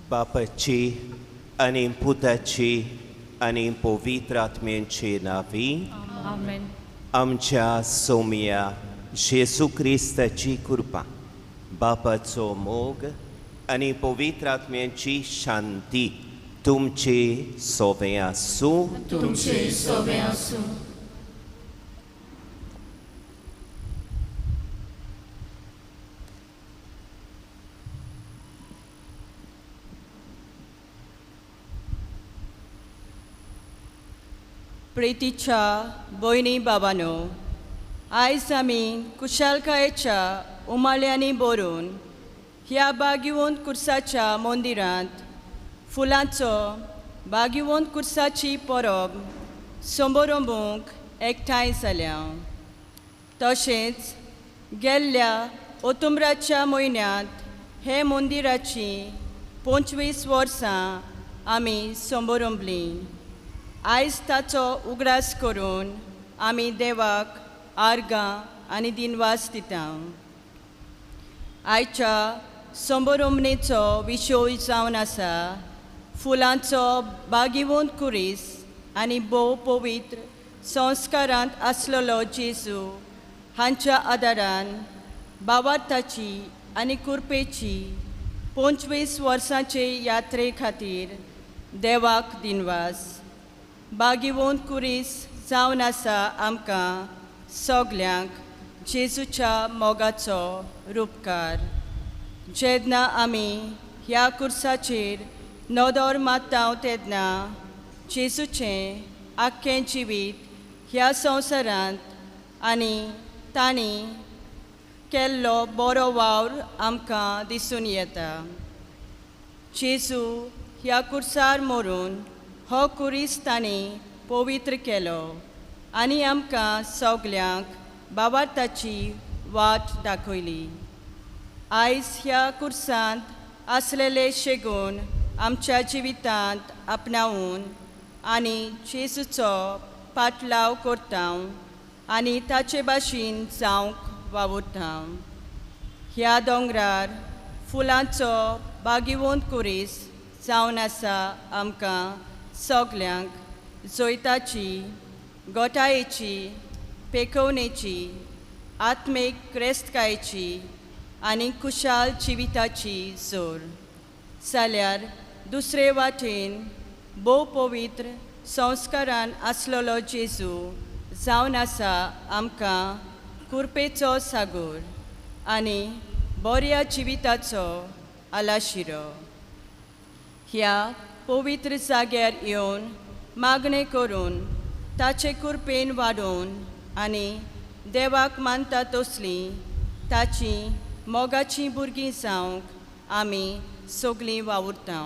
बापाची आनी पुताची आनी पवित्र आत्म्यांचे नांवी आमेन. आमच्या सोम्या जेजू क्रिस्ताची कृपा, बापाचो मोग आनी पवित्र आत्म्यांची शांती तुमचे सोबें आसूं. तुमचे सोबें आसूं. प्रितीच्या भयणी बाबानो, आयज आमी कुशालकायेच्या उमाळ्यांनी भरून ह्या बागिवंत कुर्साच्या मंदिरांत फुलांचो बागिवंत कुर्साची परब संबरंबूंक एकठांय जाल्या. तशेंच गेल्ल्या ओतुम्राच्या म्हयन्यांत हे मंदिराची 25 वर्सां आमी संबरंबलीं. आयज ताचो उगडास करून आमी देवाक आर्गां आनी दिनवास दिता. आयच्या संबरंबणेचो विशय जावन आसा फुलांचो बागिवंत कुरीस आनी भोव पवित्र संस्कारांत आसलेलो जेजू हांच्या आदारान बावार्थाची आनी कुरपेची 25 वर्सांचे यात्रे खातीर देवाक दिनवास. बागिवंत कुरीस जावन आसा आमकां सगल्यांक जेजूच्या मोगाचो रुपकार. जेन्ना आमी ह्या कुर्साचेर नदर मारता तेन्ना जेजूचें आख्खें जिवीत ह्या संवसारांत आनी तांणी केल्लो बरो वावर आमकां दिसून येता. जेजू ह्या कुर्सार मरून हो कुरीस तांणी पवित्र केलो आनी आमकां सगल्यांक बाबार्थाची वाट दाखयली. आयज ह्या कुर्सांत आसलेले शेगूण आमच्या जिवितांत आपणावन आनी जेजूचो पाटलाव करता आनी ताचे भाशेन जावंक वावुरता. ह्या दोंगरार फुलांचो बागिवंत कुरीस जावन आसा आमकां सगल्यांक जैताची, गोटायेची, पेखवणेची, आत्मीक क्रेस्तकायेची आनी खुशाल जिविताची जोर. जाल्यार दुसरे वाटेन भोव पवित्र संस्कारान आसलेलो जेजू जावन आसा आमकां कुरपेचो सागोर आनी बऱ्या जिविताचो आलाशिरो. ह्या पवित्र जाग्यार येवन मागणें करून ताचे कुरपेन वाडोवन आनी देवाक मानता तसलीं ताची मोगाचीं भुरगीं जावंक आमी सगलीं वावुरता.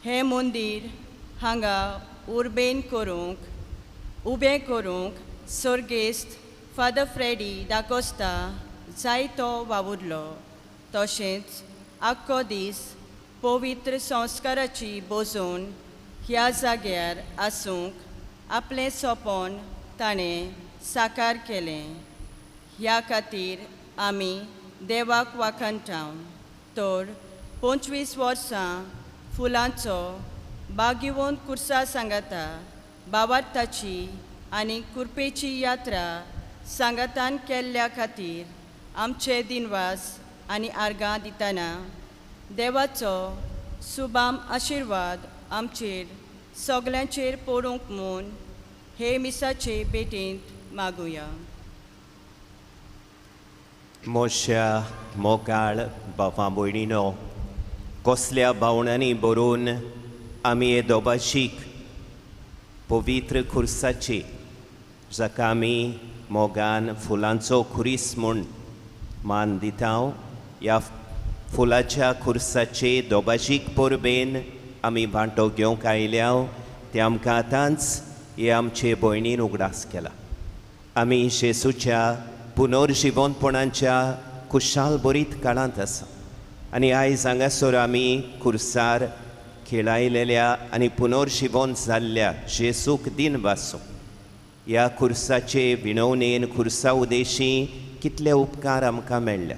हें मंदीर हांगा उर्बेन करूंक उबें करूंक सर्गेस्त फादर फ्रेडी दाकोस्ता जायतो वावुरलो. तशेंच आख्खो दीस पवित्र संस्काराची बोजोवन ह्या जाग्यार आसूंक आपलें सपन ताणें साकार केलें. ह्या खातीर आमी देवाक वाखाणटा. तर 25 वर्सां फुलांचो बागिवंत कुर्सा सांगाता बावार्थाची आनी कुरपेची यात्रा सांगातान केल्ल्या खातीर आमचे दिनवास आनी आर्गां दितना देवाचो सुबाम आशिर्वाद आमचेर सगल्यांचेर पडूंक म्हूण हे मिसाचे भेटेंत मागुया. मोश्या मोगाळ बाबा भयणीनो, कसल्या भावनांनी बरोवन आमी हे दोबाशीक पवित्र खुर्साची, जाका आमी मोगान फुलांचो खुरीस म्हूण मान दिता, ह्या फुलाच्या खुर्साचे दोबाशीक परबेन आमी वांटो घेवंक आयल्या ते आमकां आतांच हे आमचे भयणीन उगडास केला. आमी जेजूच्या पुनर्जिवंतपणाच्या खुशाल बरीत काळांत आसा आनी आयज हांगासर आमी खुर्सार खेळायलेल्या आनी पुनर्जिवंत जाल्ल्या जेजूक दिनवासो. ह्या खुर्साचे विणवणेन खुर्सा उदेशी कितले उपकार आमकां मेळ्ळ्या,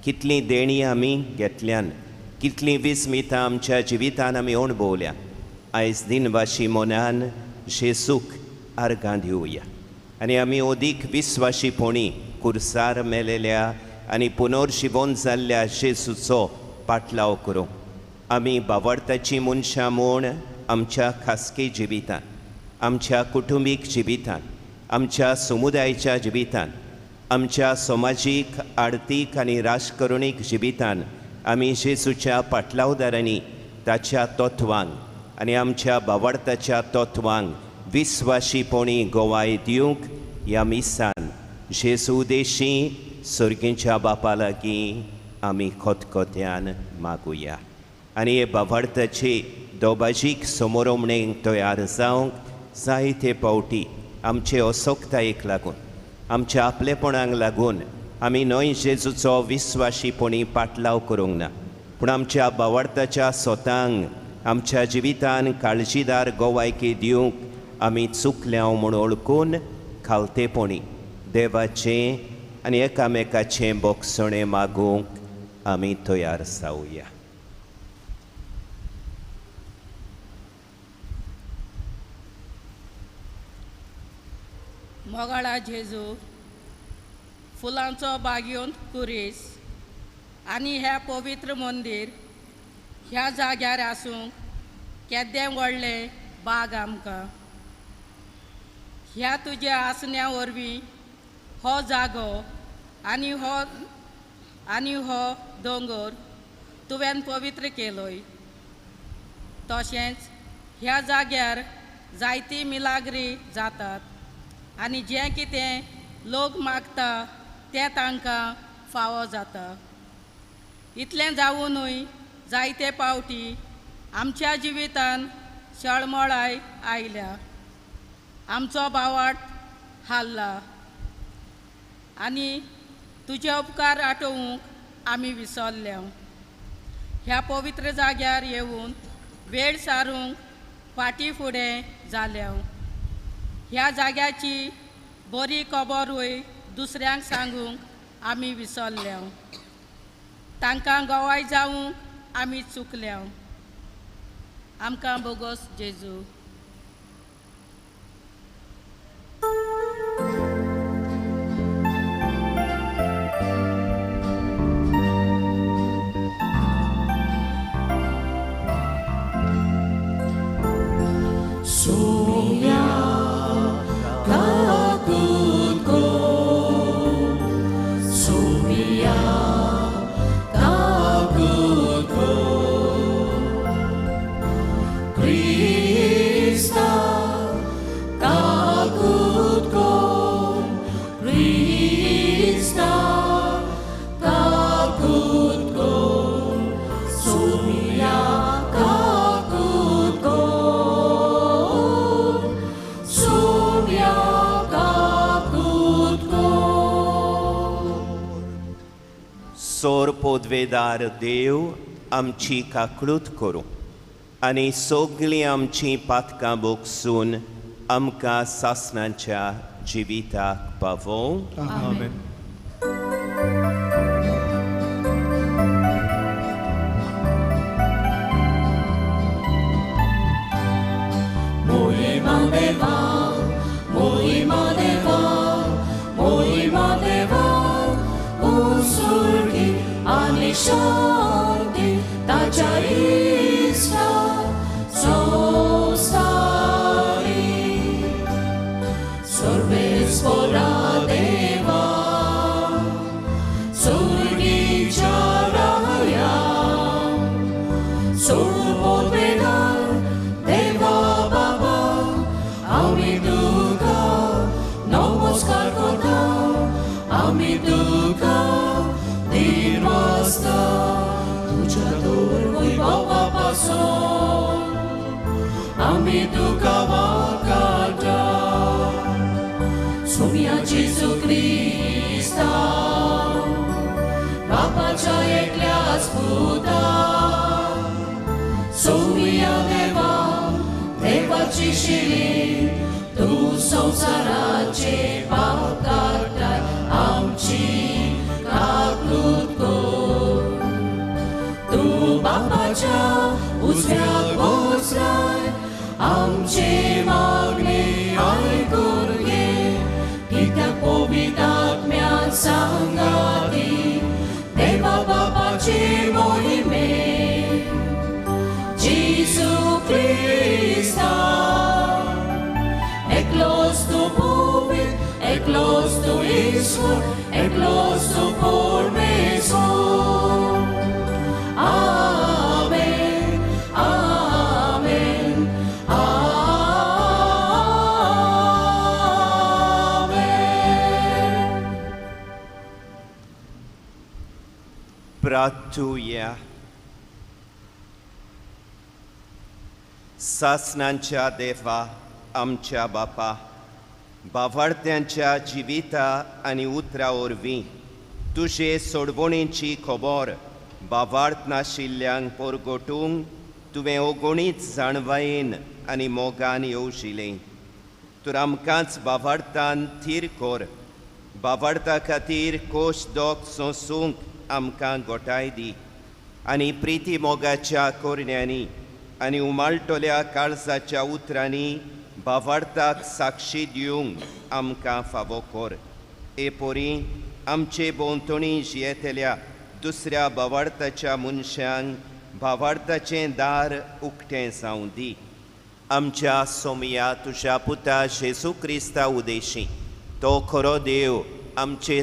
कितलीं देणीं आमी घेतल्यान, कितलीं विस्मितां आमच्या जिवितान आमी अणभवल्या. आयज दिनवाशी मनान जेजूक आर्गां दिवया आनी आमी अदीक विस्वाशीपणी कुर्सार मेलेल्या आनी पुनर्जिवन जाल्ल्या जेजूचो पाटलाव करूं. आमी बावडताची मनशां म्हूण आमच्या खासगी जिवितान, आमच्या कुटुंबीक जिवितान, आमच्या समुदायाच्या जिवितान, आमच्या समाजीक, आर्थीक आनी राजकरणीक जिवितान आमी जेजूच्या पाटलावदारांनी ताच्या तत्वांक आनी आमच्या बावडताच्या तत्वांक विस्वाशीपणी गवाय दिवंक ह्या मिसान जेजू देशी सर्गींच्या बापा लागीं आमी खतखत्यान मागुया आनी हे बावडताचे दोबाजीक समोरमणेक तयार जावंक जायते पावटी आमचे असक्तायेक लागून, आमच्या आपलेपणाक लागून आमी न्हय जेजूचो विस्वाशीपणी पाटलाव करूंक ना, पूण आमच्या बावडताच्या सोतांक आमच्या जिवितान काळजीदार गोवायकी दिवंक आमी चुकल्या म्हूण वळखून खालतेपणी देवाचें आनी एकामेकाचें बोगसणें मागूंक आमी तयार जावया. मोगाळा जेजू, फुलांचो बागेंत कुरीस आनी ह्या पवित्र मंदीर ह्या जाग्यार आसूंक केदें व्हडलें बाग आमकां. ह्या तुज्या आसण्या वरवीं हो जागो आनी हो दोंगर तुवें पवित्र केलोय. तशेंच ह्या जाग्यार जायती मिलाग्री जातात आनी जें कितें लोक मागता तें तांकां फावो जाता. इतलें जावुनूय जायते पावटी आमच्या जिवितान शळमळाय आयल्या, आमचो बावाट हाल्ला आनी तुजे उपकार आठोवंक आमी विसरल्या. ह्या पवित्र जाग्यार येवन वेळ सारूंक फाटीं फुडें जाल्या. ह्या जाग्याची बरी खबरूय दुसऱ्यांक सांगूंक आमी विसरल्या. तांकां गवाय जावंक आमी चुकल्या. आमकां बोगोस जेजू. पोदवेदार देव आमची काकळूत करूं आनी सगळीं आमचीं पातकां बोगसून आमकां सासणाच्या जिविताक पावोवं. आमेन. शांती ताच्या इश्टा संवसारी सर्वेस्परा देवा सुर्गीच्या राया सोडपोतवेदार देवा बाबा आमी तुका नमस्कार करता, आमी तुका तुझ्या दोर बाबा पासून आमी तुका वाकाटा. सोम्या जेजू क्रिस्ता बापाच्या एकल्याच पुता, सोम्या देवा देवाची शिरी तूं संवसाराचे पाप काडटाय आमची काकूत कर. तूं बापाच्या देवाचे मोहिमे जेजू क्रिस्ता एकलोच तूं पवित्र एकलोच तूं ईश्वर एकलोच तूं परमेश्वर. आमेन आमेन आमेन. प्रार्थुया. सासणांच्या देवा आमच्या बापा, बावार्थ्यांच्या जिविता आनी उतरा वरवीं तुजे सोडवणेची खबर बावार्थ नाशिल्ल्यांक परगटूंक तुवें अगणीत जाणवायेन आनी मोगान येवजिलें. तर आमकांच बावार्थान थीर कर, बावार्था खातीर कोश दोक सोंसूंक आमकां गोठाय दी आनी प्रिती मोगाच्या करण्यांनी आनी उमाळटल्या काळजाच्या उतरांनी बावार्थाक साक्षी दिवंक आमकां फावो कर. हे परी आमचे भोंवतणी जियेतल्या दुसऱ्या बावार्थाच्या मनशांक भावार्थाचें दार उक्तें जावं दी. आमच्या सोमया तुज्या पुता जेजू क्रिस्ता उदेशी तो खरो देव आमचे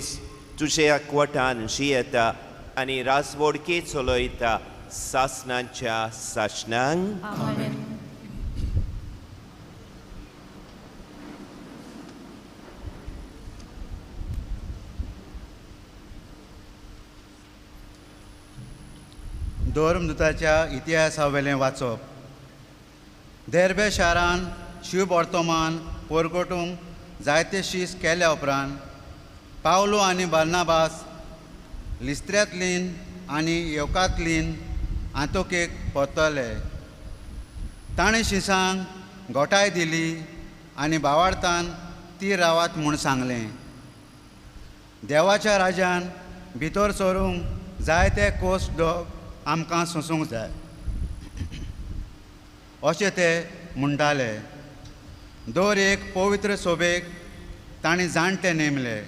तुजे एकवटान जियेता आनी राजवडकी चलयता सासणाच्या सासणांक. आमेन. धर्मदूताच्या इतिहासावेलें वाचप. देर्बे शारान शिव वर्तमान परगटूंक जायते शीस केल्या उपरांत पावलो आनी बार्नाबास लिस्त्र्यांतलीन आनी येवकांतलीन आंतोकेक परतले. ताणें शिसांक गोठाय दिली आनी भावार्थान ती रावात म्हूण सांगलें. देवाच्या राजान भितर सरूंक जायते कोस दोग आमकां सोंसूंक जाय अशें ते म्हणटाले. दर एक पवित्र सोबेक तांणी जाणटे नेमले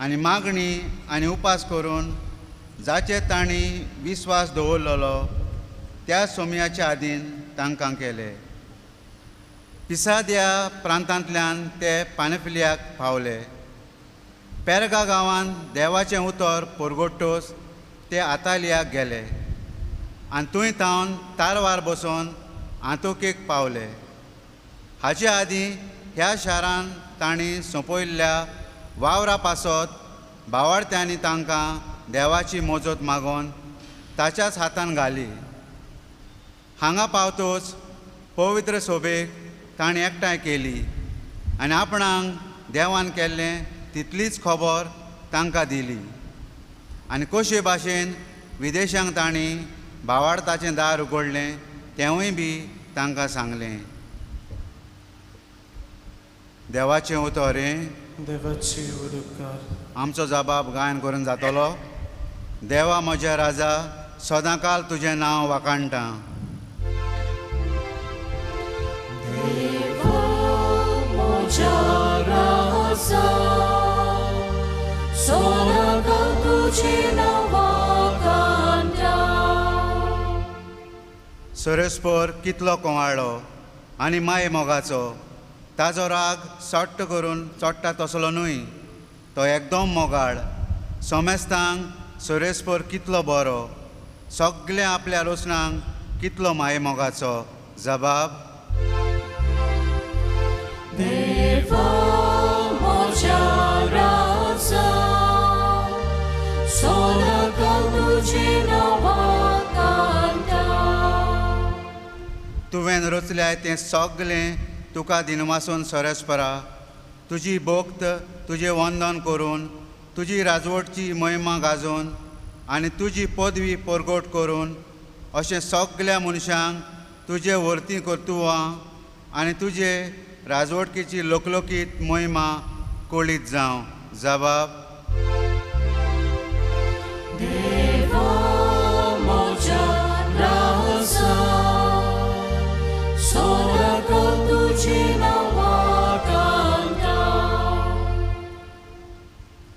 आनी मागणी आनी उपास करून जाचे तांणी विस्वास दवरलेलो त्या सोमयाच्या आदीन तांकां केले. पिसाद्या प्रांतांतल्यान ते पानफिलियाक पावले. पेरगा गांवांत देवाचें उतर परगोट्टोस ते आतालियाक गेले आनी थंय थावन तारवार बसोवन आंतोकेक पावले. हाचे आदीं ह्या शारान तांणी सोंपयल्ल्या वावरा पासत भावार्थ्यांनी तांकां देवाची मजत मागोवन ताच्याच हातान घाली. हांगा पावतोच पवित्र सोबेक तांणी एकठांय केली आनी आपणाक देवान केल्लें तितलीच खबर तांकां दिली आनी कशे भाशेन विदेशांक तांणी भावार्थाचें दार उगडलें तेंवूय बी तांकां सांगलें. देवाचें उतर हें. देवाचे उपकार. आमचो जबाब गायन करून जातलो. देवा म्हज्या राजा, सदांकाल तुजें नांव वाखाणटा. देवा म्हज्या राजा, सदांकाल तुजें नांव वाखाणटा. सरस्पर कितलो कोवाळो आनी माये मोगाचो, ताजो राग सट्ट करून चडटा तसलो न्हय, तो एकदम मोगाळ. सोमेस्तांक सोरेस्पर कितलो बरो, सगळें आपल्या रोसणांक कितलो माये मोगाचो. जबाब. देवा म्हज्या राजा, सदांकाल तुजें नांव वाखाणटा. तुवें रचल्याय तें सगळें तुका दिनवासून सरस्परा, तुजी भक्त तुजें वंदन करून, तुजी राजवटची महिमा गाजोवन आनी तुजी पदवी परगट करून अशें सगळ्या मनशांक तुजे वरती कर्तुवां आनी तुजे राजवटकीची लोकलोकीत महिमा कळीत जावं. जबाब. देवा म्हज्या राजा, सदांकाल तुजें नांव वाखाणटा.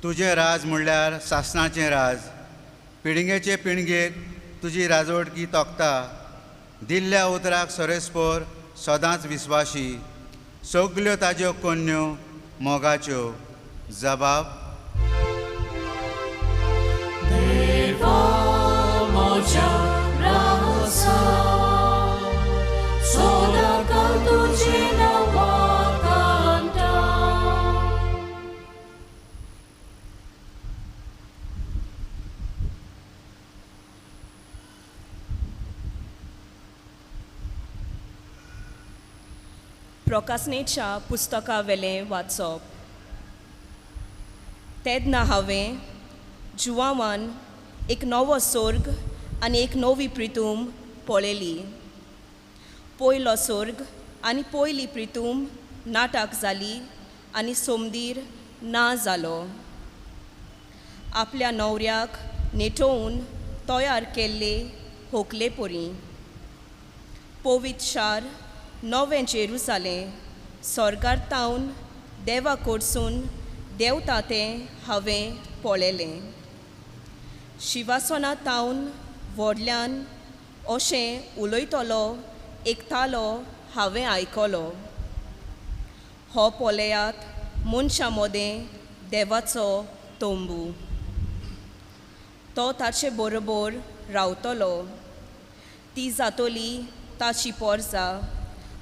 तुजें राज म्हणल्यार सासणाचें राज, पिळगेचे पिळगेक तुजी राजवटकी तोखता. दिल्ल्या उतराक सरेस्पोर सदांच विस्वाशी, सगल्यो ताज्यो कोन्यो मोगाच्यो. जबाब. देवा म्हज्या राजा, सदांकाळ तुजें नांव वाखाणटा. प्रकासनेच्या पुस्तका वेलें वाचप. तेन्ना हांवें जुवावान एक नवो सोर्ग आनी एक नवी प्रितूम पळयली. पयलो सोर्ग आनी पयली प्रितूम नाटक जाली आनी सोमदीर ना जालो. आपल्या न्हवऱ्याक नेटोवन तयार केल्ले होकले परी पवित्र शार नवें जेरुजालें स्वर्गार तावन देवा कडसून देंवता तें हांवें पळयलें. शिवासना तावन व्हडल्यान अशें उलयतलो एक तालो हांवें आयकलो. हो पळयात मनशां मदें देवाचो तंबू, तो ताचे बरोबर रावतलो, ती जातली ताची पोरजा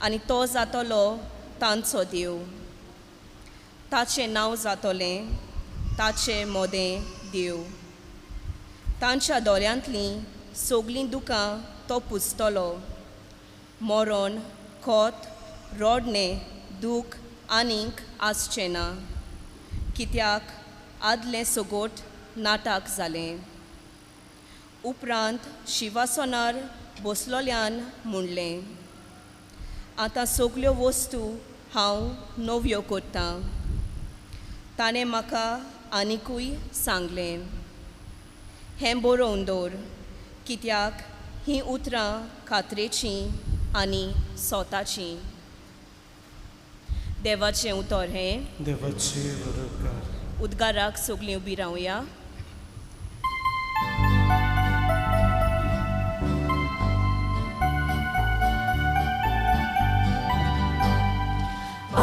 आनी तो जातलो तांचो देव. ताचें नांव जातलें ताचे मदें देव. तांच्या दोळ्यांतलीं सगलीं दुकां तो पुसतलो. मरण, खोत, रडणें, दूख आनीक आसचें ना, कित्याक आदलें सगोट नाटक जालें. उपरांत शिवासनार बसलोल्यान म्हणलें, आतां सगल्यो वस्तू हांव नव्यो करतां. ताणें म्हाका आनिकूय सांगलें, हें बरोवन दवर, कित्याक हीं उतरां खात्रेचीं आनी सोताचीं. देवाचें उतर हें. देवाचे उपकार. उद्गाराक सगलीं उबी रावया.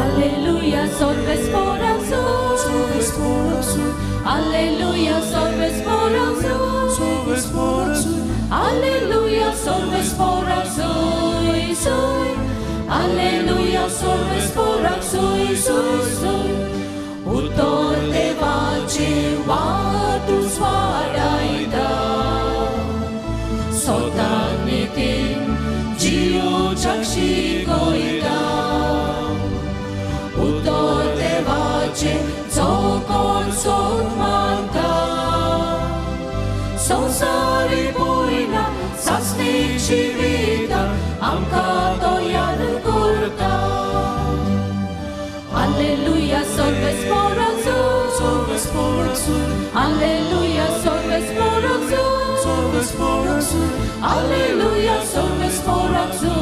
Alleluia, sorvespora su. Alleluia, sorvespora su. Alleluia, sorvespora su. Alleluia, sorvespora su. Utor devache watu swadaita. Sotanitin jiu chakshi koita. Utor devache zokon sotmanta. Sansari poina sasni chivita amka toyar kurta. Alleluia, sorvespora su. Alleluia, sorvespora su. Alleluia, sorvespora su.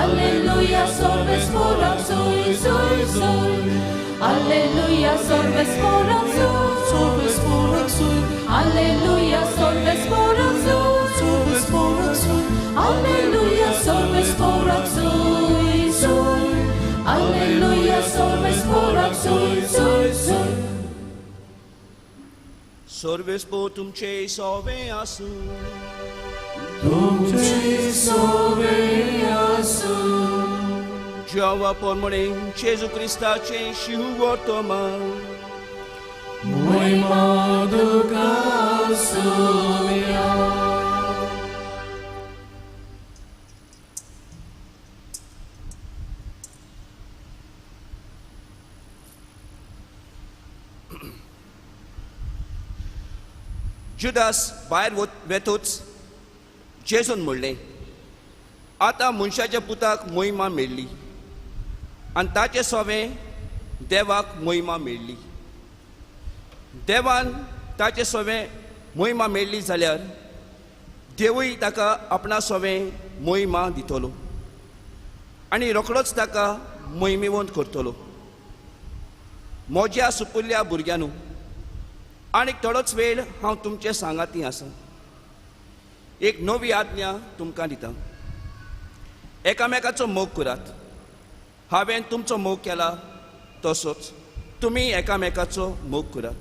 Alleluia, sorvespora su. Alleluia, sorvespora su. Alleluia, sorvespora su. Alleluia, sorvespora su. Alleluia, sorvespora su. Sorvespo तुमचे सोवे आसूं. तुमचे सोवे आसूं. जिवा पोरमणे जेजू क्रिस्ताचे शिव वर्तमान महिमा तुका आसूया. जुदास भायर वेतूच जेजून म्हणलें, आतां मनशाच्या पुताक मोहिमा मेळ्ळी आनी ताचे सोवें देवाक मोहिमा मेळ्ळी. देवान ताचे सोवें मोहिमा मेळ्ळी जाल्यार देवूय ताका आपणा सोवें मोहिमा दितलो आनी रोखडोच ताका मोहिमेवंत करतलो. म्हज्या सुपुल्ल्या भुरग्यांनू, आनीक थोडोच वेळ हांव तुमचे सांगाती आसा. एक नवी आज्ञा तुमकां दिता, एकामेकाचो मोग करात. हांवें तुमचो मोग केला तसोच तुमी एकामेकाचो मोग करात.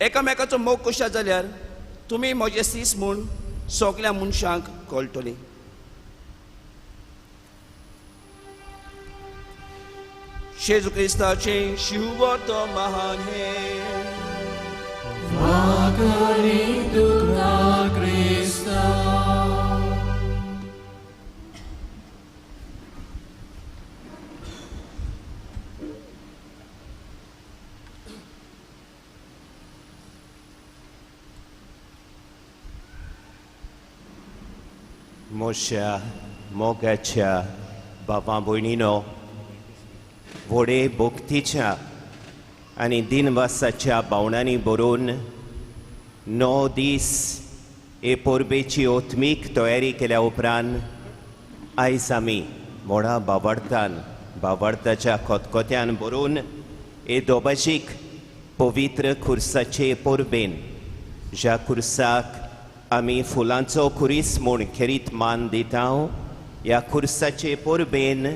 एकामेकाचो मोग कशा जाल्यार तुमी म्हजे सीस म्हूण सगल्या मनशांक कळटली. जेजू क्रिस्ताचें शिवतो महान हे वाकरी तुका क्रिस्ता. मोश्या मोगाच्या बाबा भयणीनो, व्हडे भक्तीच्या आनी दिनवासाच्या भावनांनी भरून 9 दीस हे परबेची ओत्मीक तयारी केल्या उपरांत आयज आमी व्हडा बावडतान बावडताच्या खतखत्यान भरून हे दोबाजीक पवित्र खुर्साचे परबेन, ज्या खुर्साक आमी फुलांचो खुरीस म्हूण खेरीत मान दिता, ह्या खुर्साचे परबेन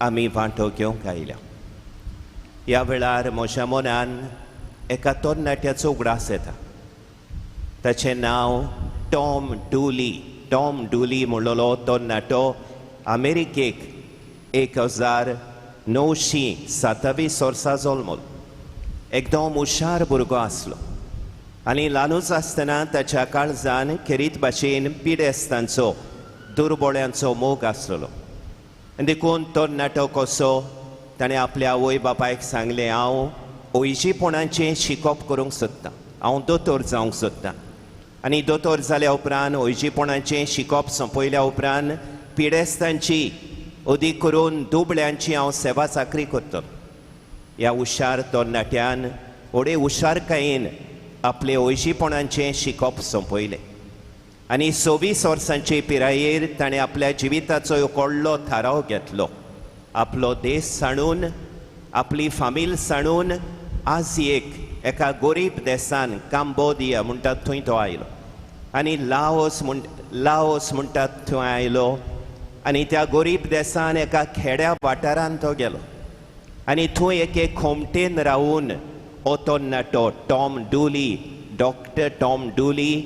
आमी वांटो घेवंक आयल्या. ह्या वेळार म्हज्या मनान एका तरणाट्याचो उगडास येता. ताचें नांव टॉम डुली. टॉम डुली म्हणलेलो तरणाटो अमेरिकेक 1927 वर्सा जल्मलो. एकदम हुशार भुरगो आसलो आनी ल्हानूच आसतना ताच्या काळजान खेरीत भाशेन पिडेस्तांचो दुर्बोळ्यांचो मोग आसलेलो. आनी देखून तरणाटो कसो ताणें आपल्या आवय बापायक सांगलें, हांव ओयजीपणाचें शिकप करूंक सोदतां, हांव दोतोर जावंक सोदतां. आनी दोतोर जाल्या उपरांत ओयजीपणाचें शिकप सोंपयल्या उपरांत पिडेस्तांची अदीक करून दुबळ्यांची हांव सेवा चाकरी करतलो. ह्या हुशार तरणाट्यान व्हडे हुशारकायेन आपले ओयजीपणाचें शिकप सोंपयलें आनी 26 वर्सांचे पिरायेर ताणें आपल्या जिविताचो एक व्हडलो थाराव घेतलो. आपलो देश सांडून, आपली फामील सांडून आज एक एका गरीब देसान कांबोदिया म्हणटात थंय तो आयलो आनी लाओस म्हणटात थंय आयलो आनी त्या गरीब देसान एका खेड्या वाठारान तो गेलो आनी थंय एके खोमटेन रावून हो तरणाटो टॉम डुली, डॉक्टर टॉम डुली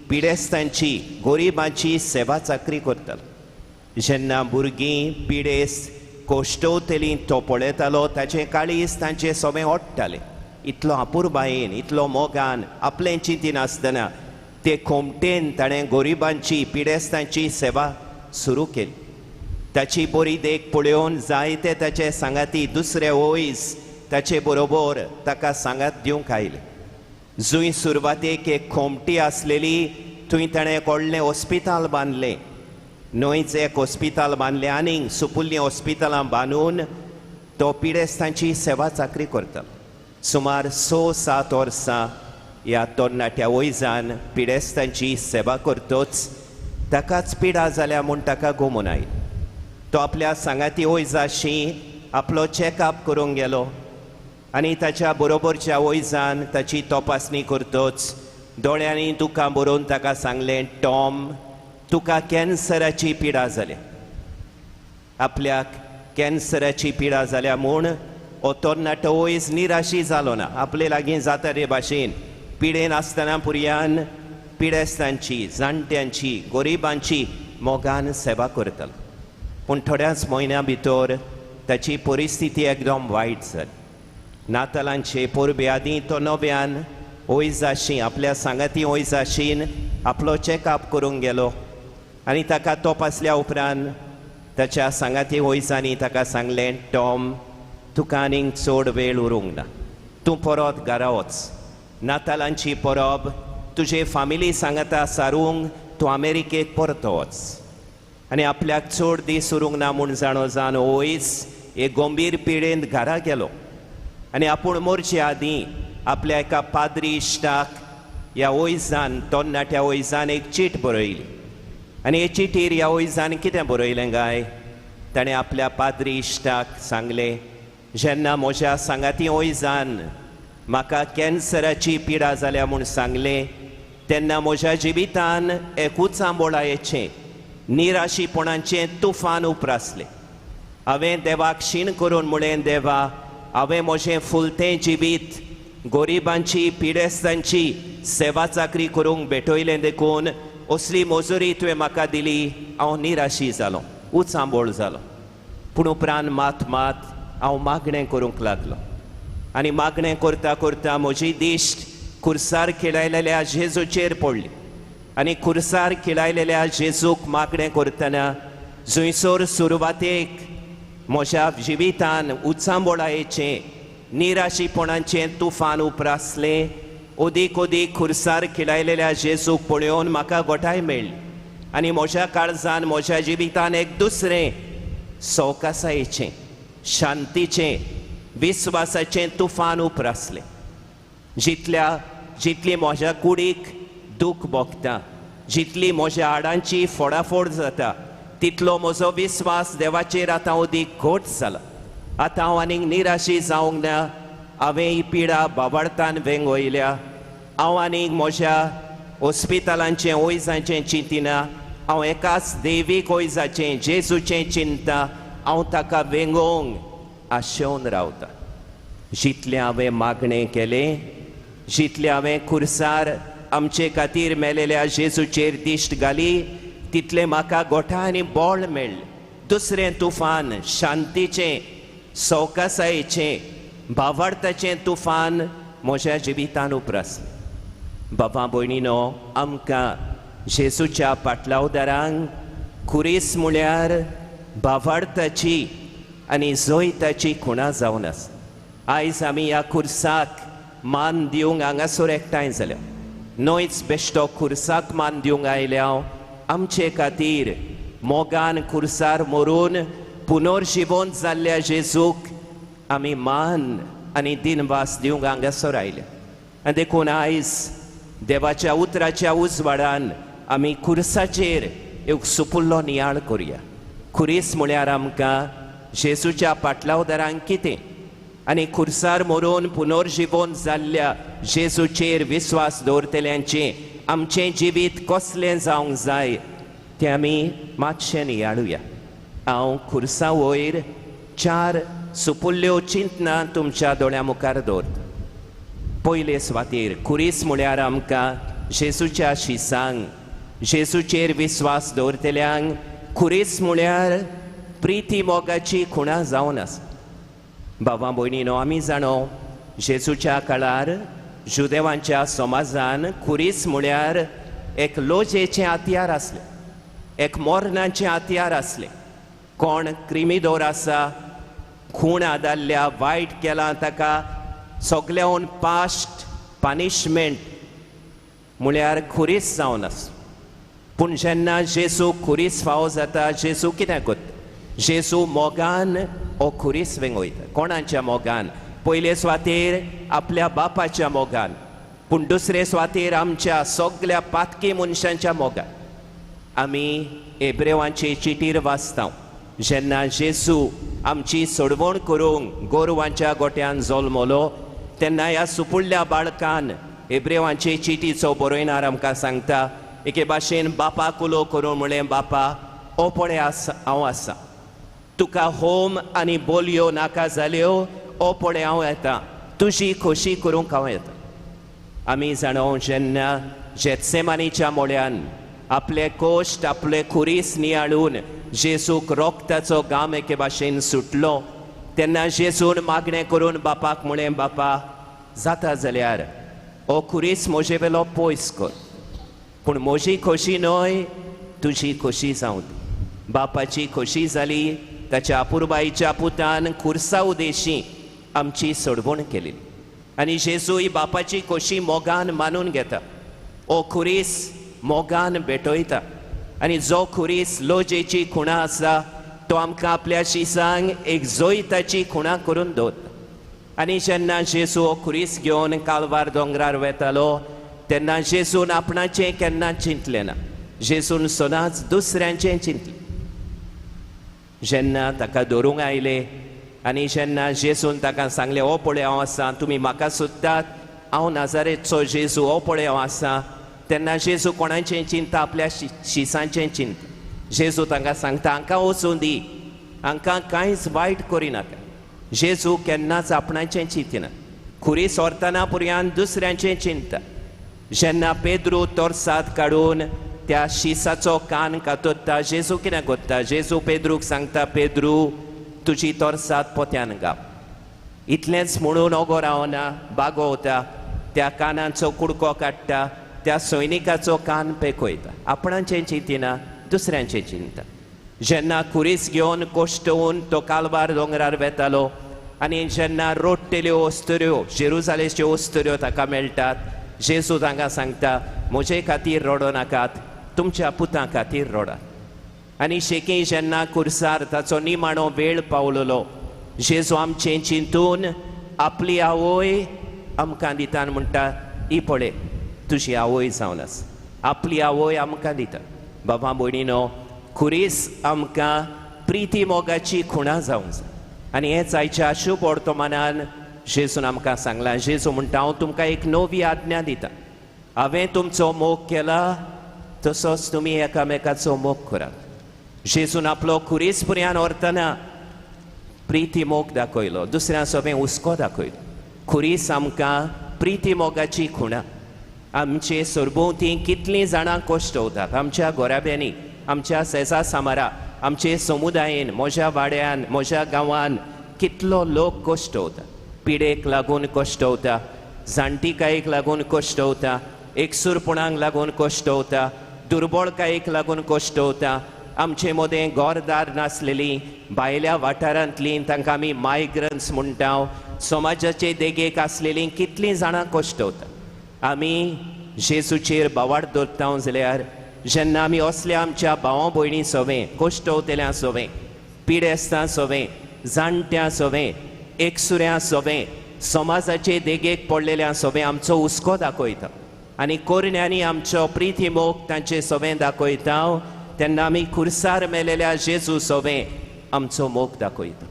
पिडेस्तांची गरिबांची सेवा चाकरी करतालो. जेन्ना भुरगीं पिडेस्त कोश्टवतलीं तो पळयतालो, ताचें काळीज तांचें सगळें ओडटालें. इतलो अपुरबायेन, इतलो मोगान, आपलें चिंतिनासतना ते खोमटेन ताणें गरिबांची पिडेस्तांची सेवा सुरू केली. ताची बरी देख पळोवन जायते ताचे सांगाती दुसरे वयस ताचे बरोबर ताका सांगात दिवंक आयले. जंय सुरवातेक एक खोमटी आसलेली थंय ताणें व्हडलें हॉस्पिताल बांदलें. न्हंयच एक हॉस्पिताल बांदलें आनीक सुपुल्लीं हॉस्पितलां बांदून तो पिडेस्तांची सेवा चाकरी करतालो. सुमार 6-7 वर्सां ह्या तरणाट्या वयजान पिडेस्तांची सेवा करतोच ताकाच पिडा जाल्या म्हूण ताका गोमून आयली. तो आपल्या सांगाती वयजाशी आपलो चॅकअप करूंक गेलो आनी ताच्या बरोबरच्या वयजान ताची तपासणी करतोच दोळ्यांनी दुकां बरोवन ताका सांगलें, टॉम, तुका कॅन्सराची पिडा जाल्या. आपल्याक कॅन्सराची पिडा जाल्या म्हूण हो तरणाटो वयज निराशी जालो ना. आपले लागीं जाता रे भाशेन पिडेन आसतना पुरयान पिडेस्तांची, जाणट्यांची, गरिबांची मोगान सेवा करतालो. पूण थोड्याच म्हयन्या भितर ताची परिस्थिती एकदम वायट जाली. नातालांचे परबे आदीं तो नव्यान वयजाशी आपल्या सांगाती वयजाशीन आपलो चॅकअप करूंक गेलो आनी ताका तपासल्या उपरांत ताच्या सांगाती वयजांनी ताका सांगलें, टॉम, तुका आनीक चड वेळ उरूंक ना, तूं परत घरा वच. नातालांची परब तुजे फामिली सांगाता सारूंक तूं अमेरिकेक परतो वच. आनी आपल्याक चड दीस उरूंक ना म्हूण जाणो जावन वयज एक गंभीर पिडेंत घरा गेलो आनी आपूण मरचे आदीं आपल्या एका पाद्री इश्टाक ह्या वयजान, तरणाट्या वयजान एक चीट बरयली. आनी हे चिटीर ह्या वयजान कितें बरयलें काय, ताणें आपल्या पाद्री इश्टाक सांगलें, जेन्ना म्हज्या सांगाती वयजान म्हाका कॅन्सराची पिडा जाल्या म्हूण सांगलें तेन्ना म्हज्या जिवितान एकूच आंबोळायेचें निराशीपणाचें तुफान उप्रासलें. हांवें देवाक शीण करून म्हळें, देवा, हांवें म्हजें फुलतें जिवीत गरिबांची पिडेस्तांची सेवा चाकरी करूंक भेटयलें देखून असली मजुरी तुवें म्हाका दिली. हांव निराशी जालो, उचांबोळ जालो. पूण उपरांत मात मात हांव मागणें करूंक लागलो आनी मागणें करता करता म्हजी दिश्ट खुर्सार खिळायलेल्या जेजूचेर पडली आनी खुर्सार खिळायलेल्या जेजूक मागणें करतना जंयसर सुरवातेक म्हज्या जिवितान उचांबोळायेचें निराशीपणाचें तुफान उप्रासलें, अदीक अदीक खुर्सार खिळायलेल्या जेजूक पळोवन म्हाका गोठाय मेळ्ळी आनी म्हज्या काळजान म्हज्या जिवितान एक दुसरें सवकासायेचें शांतीचें विस्वासाचें तुफान उप्रासलें. जितली म्हज्या कुडीक दूख भोगता, जितली म्हज्या हाडांची फोडाफोड जाता, तितलो म्हजो विस्वास देवाचेर आतां अदीक घट जाला. आतां हांव आनीक निराशी जावंक ना. हांवें ही पिडा बाबाडतान वेंगयल्या. हांव आनीक म्हज्या हॉस्पितलांचें वैजांचें चिंतिना. हांव एकाच देवीक वैजाचें जेजूचें चिंता. हांव ताका वेंगोवंक आशेवन रावता. जितलें हांवें मागणें केलें, जितलें हांवें खुर्सार आमचे खातीर मेलेल्या जेजूचेर दिश्ट घाली, तितलें म्हाका गोठा आनी बळ मेळ्ळें. दुसरें तुफान शांतीचें सवकासायेचें भावार्थाचें तुफान म्हज्या जिवितान उप्रासलें. बाबा भयणीनो, आमकां जेजूच्या पाटलावदारांक खुरीस म्हळ्यार भावार्थाची आनी जैताची खुणा जावन आसा. आयज आमी ह्या खुर्साक मान दिवंक हांगासर एकठांय जाल्या. न्हयच बेश्टो खुर्साक मान दिवंक आयल्या, आमचे खातीर मोगान खुर्सार मरून पुनर्जिवंत जाल्ल्या जेजूक आमी मान आनी दिनवास दिवंक हांगासर आयल्या. आनी देखून आयज देवाच्या उतराच्या उजवाडान आमी खुर्साचेर एक सुपुल्लो नियाळ करुया. खुरीस म्हळ्यार आमकां जेजूच्या पाटलावदारांक कितें आनी खुर्सार मरून पुनर्जिवंत जाल्ल्या जेजूचेर विस्वास दवरतल्यांचें आमचें जिवीत कसलें जावंक जाय तें आमी मातशें नियाळुया. हांव खुर्सा वयर चार सुपुल्ल्यो चिंतना तुमच्या दोळ्यां मुखार दवरता. पयले सुवातेर खुरीस म्हळ्यार आमकां जेजूच्या शिसांक जेजूचेर विस्वास दवरतल्यांक खुरीस म्हळ्यार प्रिती मोगाची खुणा जावन आसा. बाबा भयणीनो, आमी जाणो जेजूच्या काळार जुदेवांच्या समाजान खुरीस म्हळ्यार एक लोजेचें हत्यार आसलें, एक मोरणाचें हत्यार आसलें. कोण क्रिमिदोर आसा, खूण आदारल्या, वायट केलां ताका सगल्यान पास्ट पनिशमेंट म्हळ्यार खुरीस जावन आसा. पूण जेन्ना जेजू खुरीस फावो जाता, जेजू कितें करता? जेजू मोगान हो खुरीस वेंगयता. कोणाच्या मोगान? पयले सुवातेर आपल्या बापाच्या मोगान, पूण दुसरे सुवातेर आमच्या सगल्या पातकी मनशांच्या मोगान. आमी एब्रेवांचे चिटीर वाचता, जेन्ना जेजू आमची सोडवण करूंक गोरवांच्या गोट्यान जल्मलो तेन्ना ह्या सुपुल्ल्या बाळकान एब्रेवांचे चिटीचो बरयणार आमकां सांगता, एके भाशेन बापाक उलो करून म्हळें, बापा ओ पळय आसा, हांव आसा, तुका होम आनी बोलयो नाका जाल्यो, ओ पळय हांव येता, तुजी खोशी करूंक हांव येता. आमी जाणो जेन्ना जेत्सेमानीच्या मोळ्यान आपले कोश्ट आपले खुरीस नियाळून जेजूक रोगताचो घाम एके भाशेन सुटलो तेन्ना जेजून मागणें करून बापाक म्हळें, बापा जाता जाल्यार हो खुरीस म्हजे वेलो पयस कर, पूण म्हजी खोशी न्हय तुजी खोशी जावं दी. बापाची खोशी जाली ताच्या अपुरबाईच्या पुतान खुर्सा उदेशी आमची सोडवण केली आनी जेजूय बापाची खोशी मोगान मानून घेता, ओ खुरीस मोगान भेटयता आनी जो खुरीस लोजेची खुणा आसा तो आमकां आपल्या शिसांक एक जैताची खुणा करून दवरता. आनी जेन्ना जेजू हो खुरीस घेवन कालवार दोंगरार वेतालो तेन्ना जेजून आपणाचें केन्ना चिंतलें ना, जेजून सदांच दुसऱ्यांचें चिंतलें. जेन्ना ताका धरूंक आयले आनी जेन्ना जेजून ताका सांगलें, हो पळय हांव आसा, तुमी म्हाका सोदतात, हांव नाजारेचो जेजू, हो पळय हांव आसा, तेन्ना जेजू कोणाचें चिंता? आपल्या शिसांचें चिंता. जेजू तांकां सांगता, हांकां वचूं दी, हांकां कांयच वायट करिनाका. जेजू केन्नाच आपणाचें चिंतना, खुरीस व्हरतना पुरयान दुसऱ्यांचें चिंता. जेन्ना पेद्रू तोरसाद काडून त्या शिसाचो कान कातोत्ता, जेजू कितें करता? जेजू पेद्रूक सांगता, पेद्रू तुजी तोरसाद पोत्यान गाव. इतलेंच म्हणून ओगो रावना, बागोवता, त्या कानाचो कुडको काडटा, त्या सैनिकाचो कान पेकयता. आपणाचें चिंतिना, दुसऱ्यांचें चिंता. जेन्ना खुरीस घेवन कोश्टोवन तो कालवार दोंगरार वेतालो आनी जेन्ना रोडटेल्यो वस्तुऱ्यो, जेरुजालेच्यो वस्तुऱ्यो ताका मेळटात, जेजू तांकां सांगता, म्हजे खातीर रडो नाकात, तुमच्या पुतां खातीर रडात. आनी शेकी जेन्ना कुर्सार ताचो निमाणो वेळ पावलेलो, जेजू आमचें चिंतून आपली आवय आमकां दिता आनी म्हणटा, ही पळय तुजी आवय जावन आसा. आपली आवय आमकां दिता. बाबा भयणीनो, खुरीस आमकां प्रिती मोगाची खुणा जावंक जाय. आनी हेंच आयच्या शुभ वर्तमानान जेजून आमकां सांगलां. जेजू म्हणटा, हांव तुमकां एक नवी आज्ञा दिता, हांवें तुमचो मोग केला तसोच तुमी एकामेकाचो मोग करात. जेजून आपलो खुरीस पुरयान व्हरतना प्रिती मोग दाखयलो, दुसऱ्या सोबें हुस्को दाखयलो. खुरीस आमकां प्रिती मोगाची खुणा. आमचे सरभोंवती कितलीं जाणां कश्टवतात, आमच्या घराब्यांनी, आमच्या शेजा सामारा, आमचे समुदायेन, म्हज्या वाड्यान, म्हज्या गांवान कितलो लोक कश्टवता. पिडेक लागून कश्टवता, जाणटीकायेक लागून कश्टवता, एकसूरपणाक लागून कश्टवता, दुर्बळकायेक लागून कश्टवता. आमचे मदें घरदार नासलेलीं भायल्या वाठारांतलीं, तांकां आमी मायग्रंट्स म्हणटा, समाजाचे देगेक आसलेलीं कितलीं जाणां कश्टवता. आमी जेजूचेर बावाड दवरता जाल्यार जेन्ना आमी असल्या आमच्या भावां भयणी सोवें, कश्टवतल्यां सोवें, पिडेस्तां सोवें, जाणट्यां सोवें, एकसुऱ्यां सोवें, समाजाचे देगेक पडलेल्या सोवें आमचो हुस्को दाखयता आनी कोरण्यांनी आमचो प्रिती मोग तांचे सोवें दाखयता, तेन्ना आमी खुर्सार मेलेल्या जेजू सोवें आमचो मोग दाखयता.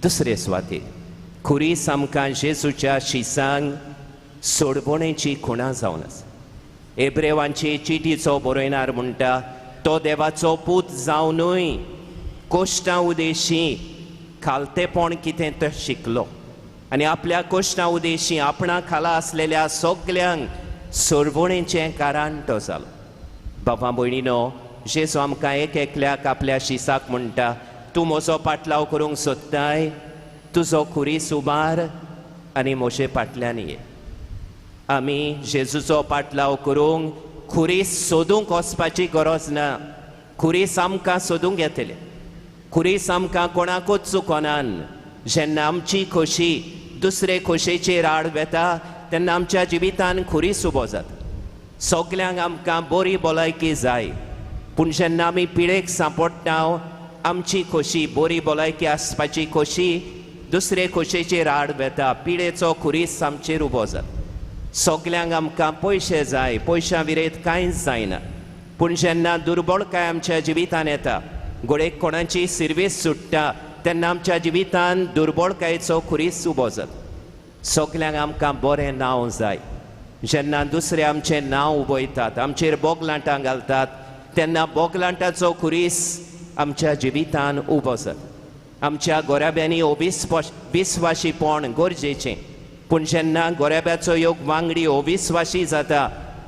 दुसरे सुवातेर खुरीस आमकां जेजूच्या शिसांक सोडवणेची खुणा जावन आसा. एब्रेवांचे चिटीचो बरयणार म्हणटा, तो देवाचो पूत जावनूय कोश्टां उदेशी खालतेपण कितें तें शिकलो आनी आपल्या कोश्टां उदेशी आपणा खाला आसलेल्या सगल्यांक सोडवणेचें कारण तो जालो. बाबा भयणीनो, जेजू आमकां एक एकल्याक आपल्या शिसाक म्हणटा, तूं म्हजो पाटलाव करूंक सोदताय, तुजो खुरीस उबार आनी म्हजे फाटल्यान ये. आमी जेजूचो पाटलाव करूंक खुरीस सोदूंक वचपाची गरज ना. खुरीस आमकां सोदूंक येतले. खुरीस आमकां कोणाकूच चुकोनान. जेन्ना आमची खोशी दुसरे खोशेचेर आड वेता तेन्ना आमच्या जिवितान खुरीस उबो जाता. सगल्यांक आमकां बरी भलायकी जाय, पूण जेन्ना आमी पिडेक सांपडटा आमची खोशी, बरी भलायकी आसपाची खोशी दुसरे खोशेचेर आड वेता, पिडेचो खुरीस आमचेर उबो जाता. सगल्यांक आमकां पयशे जाय, पयशां विरेत कांयच जायना, पूण जेन्ना दुर्बळकाय आमच्या जिवितान येता, घडयेक कोणाची सिर्वीस सुट्टा, तेन्ना आमच्या जिवितान दुर्बळकायेचो खुरीस उबो जाता. सगल्यांक आमकां बरें नांव जाय, जेन्ना दुसरे आमचें नांव उबयतात, आमचेर बोगलांटां घालतात, तेन्ना बोगलांटाचो खुरीस आमच्या जिवितान उबो जाता. आमच्या गोराब्यांनी अविस्वाशीपण गरजेचें, पूण जेन्ना गोराब्याचो योग वांगडी अविस्वाशी जाता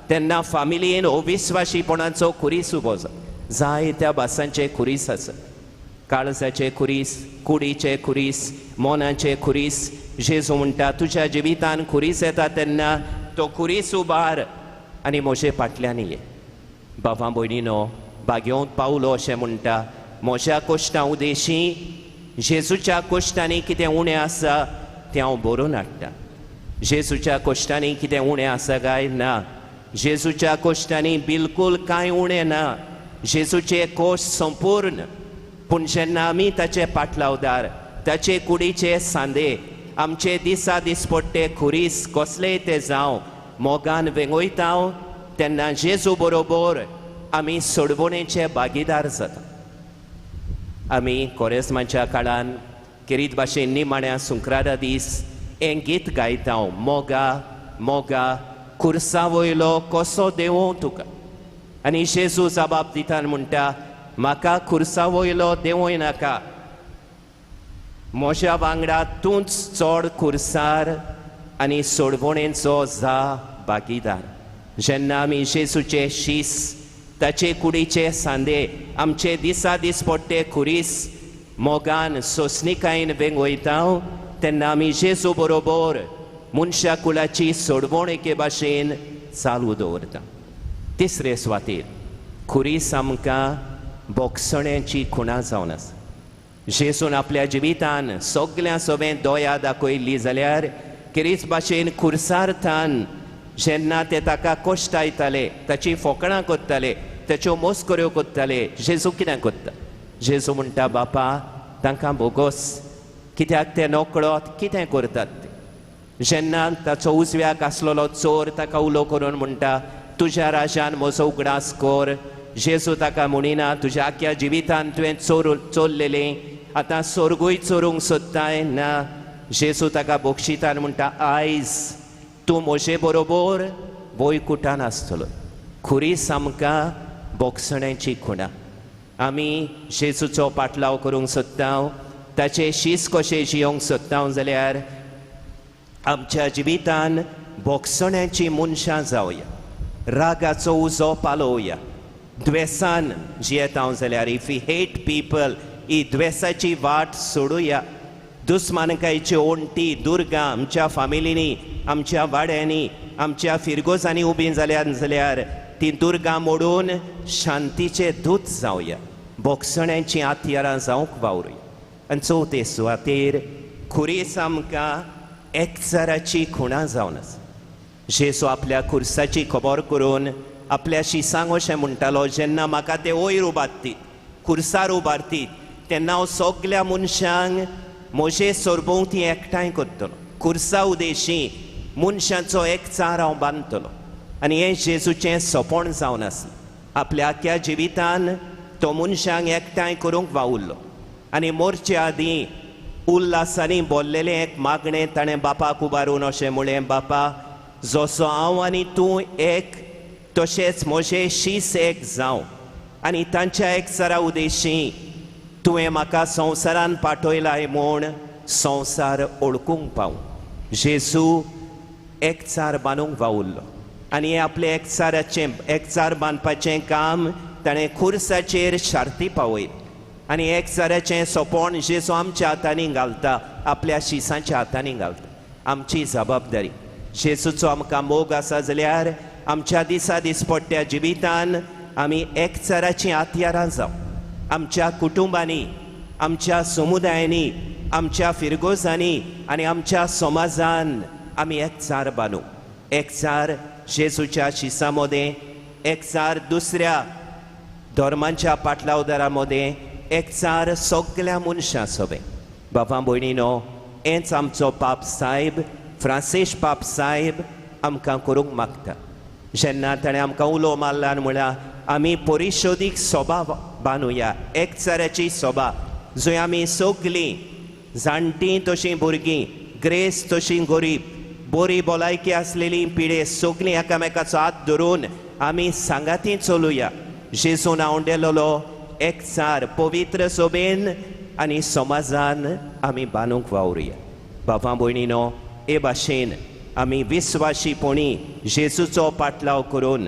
तेन्ना फामिलीन अविस्वाशीपणाचो खुरीस उबो जाता. जायत्या भासांचे खुरीस आसा, काळजाचे खुरीस, कुडीचे खुरीस, मनाचे खुरीस. जेजू म्हणटा, तुज्या जिवितान खुरीस येता तेन्ना तो खुरीस उबार आनी म्हजे फाटल्यान ये. बाबा भयणीनो, बागेवंत पावलो अशें म्हणटा, म्हज्या कोश्टां उदेशी जेजूच्या कोश्टांनी कितें उणें आसा तें हांव बरोवन हाडटा. जेजूच्या कोश्टांनी कितें उणें आसा काय ना? जेजूच्या कोश्टांनी बिलकूल कांय उणें ना. जेजूचे कोश संपूर्ण, पूण जेन्ना आमी ताचे पाटलावदार, ताचे कुडीचे सांदे, आमचे दिसा दिसपट्टे खुरीस कसलेय ते जावं मोगान वेंगयता तेन्ना जेजू बरोबर आमी सोडवणेचे भागीदार जाता. आमी कोरेस्माच्या काळान खेरीत भाशेन निमाण्या सुंक्रारा दीस हें गीत गायता हांव, मोगा मोगा खुर्सा वयलो कसो देंवों तुका. आनी जेजू जबाब दिता म्हणटा, म्हाका खुर्सा वयलो देंवय नाका, म्हज्या वांगडा तूंच चड खुर्सार आनी सोडवणेचो जा भागीदार. जेन्ना आमी जेजूचे शीस, ताचे कुडीचे सांदे, आमचे दिसा दिसपट्टे खुरीस मोगान सोंसणिकायेन वेंगयता तेन्ना आमी जेजू बरोबर मनशा कुळाची सोडवण एके भाशेन चालू दवरता. तिसरे सुवातेर खुरीस आमकां बोगसण्याची खुणा जावन आसा. जेजून आपल्या जिवितान सगळ्यां सोबें दया दाखयल्ली जाल्यार खेरीज भाशेन खुर्सार्थान जेन्ना ते ताका कश्टायताले, ताची फोकणां करताले, ताच्यो मस्कऱ्यो करताले, जेजू कितें करता? जेजू म्हणटा, बापा तांकां भोगोस, कित्याक ते नकळत कितें करतात ते. जेन्ना ताचो उजव्याक आसलेलो चोर ताका उलो करून म्हणटा, तुज्या राजान म्हजो उगडास कर. जेजू ताका म्हणिना, तुज्या आख्या जिवितान तुवें चोरलेलें, आतां सोर्गूय चोरूंक सोदताय ना. जेजू ताका बक्षिता म्हणटा, आयज तूं म्हजे बरोबर वैकुटान आसतलो. खुरीस आमकां बोगसण्याची खुणा. आमी जेजूचो पाटलाव करूंक सोदता, ताचे शीस कशें जियोंक सोदता जाल्यार आमच्या जिवितान बोगसण्याची मनशां जावया, रागाचो उजो पालोवया. द्वेसान जियेता जाल्यार if you hate people, ही द्वेसाची वाट सोडुया. दुस्मानकायच्यो ओंटी दुर्गां आमच्या फामिलींनी, आमच्या वाड्यांनी, आमच्या फिरगोजांनी उबीं जाल्यार जाल्यार ती दुर्गां मोडून शांतीचे दूत जावया, बोगसण्याचीं हत्यारां जावंक वावरुया. आनी चवथे सुवातेर खुरीस आमकां एकचाराची खुणा जावन आसा. जेजू आपल्या खुर्साची खबर करून आपल्या शिसांक अशें म्हणटालो, जेन्ना म्हाका ते वयर उबारतीत, खुर्सार उबारतीत, तेन्ना हांव सगल्या मनशांक म्हजे सरभोंवती एकठांय करतलो. खुर्सा उदेशी मनशांचो एकचार हांव बांदतलो. आनी हें जेजूचें सोंपण जावन आसलें. आपल्या आख्या जिवितान तो मनशांक एकठांय करूंक वावुरलो. आनी मोरचे आदीं उल्हासांनी बोल्लेलें एक मागणें ताणें बापाक उबारून अशें म्हणलें, बापा जसो हांव आनी तूं एक, तशेंच म्हजें शीस एक जावं, आनी तांच्या एकचारा उदेशी तुवें म्हाका संवसारान पाठयलाय म्हूण संवसार ओळखूंक पावूं. जेजू एकचार बांदूंक वावुरलो आनी हें आपलें एकचार बांदपाचें काम ताणें खुर्साचेर शार्ती पावयलें. आनी एकचाराचें सोंपण जेजू आमच्या हातांनी घालता, आपल्या शिसांच्या हातांनी घालता. आमची जबाबदारी, जेजूचो आमकां मोग आसा जाल्यार आमच्या दिसा दिसपट्ट्या जिवितान आमी एकचाराचीं हत्यारां जावं. आमच्या कुटुंबांनी, आमच्या समुदायांनी, आमच्या फिरगोजांनी आनी आमच्या समाजान आमी एकचार बांदू. एकचार जेजूच्या शिसां मदें, एकचार दुसऱ्या धर्मांच्या पाटलावदारा मदें, एकचार सगल्या मनशां सोबें. बाबा भयणीनो, हेंच आमचो पाप साहेब फ्रांसीस पाप साहेब आमकां करूंक मागता. जेन्ना ताणें आमकां उलो मारला आनी म्हळ्यार आमी परिशोदीक सोबा बांदुया, एकचाराची सोबा, जंय आमी सगलीं जाणटीं तशीं भुरगीं, ग्रेस तशीं गरीब, बरी भलायकी आसलेली पिडे, सगलीं एकामेकाचो हात धरून आमी सांगाती चलुया. जेजून आवडेलेलो एकचार पवित्र सोबेन आनी समाजान आमी बांदूंक वावरुया. बाबा भयणीनो, हे भाशेन आमी विस्वाशीपणी जेजूचो पाटलाव करून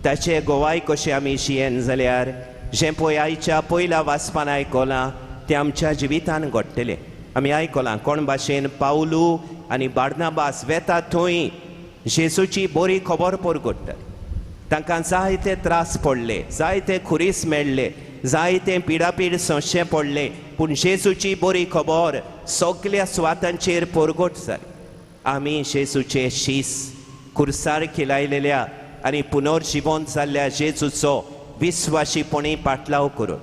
ताचे गोवाय कशें आमी जियेन जाल्यार जें पळय आयच्या पयल्या वाचपान आयकलां तें आमच्या जिवितान घडटलें. आमी आयकलां कोण भाशेन पावलू आनी बार्नाबास वेता थंय जेजूची बरी खबर परगट्टाली. तांकां जायते त्रास पडले, जायते खुरीस मेळ्ळे, जायते पिडापीड सोंशे पडले, पूण जेजूची बरी खबर सगल्या सुवातांचेर परगट जाली. आमी जेजूचे शीस खुर्सार खिलायलेल्या आनी पुनर्जिवन जाल्ल्या जेजूचो विस्वाशीपणी पाटलाव करून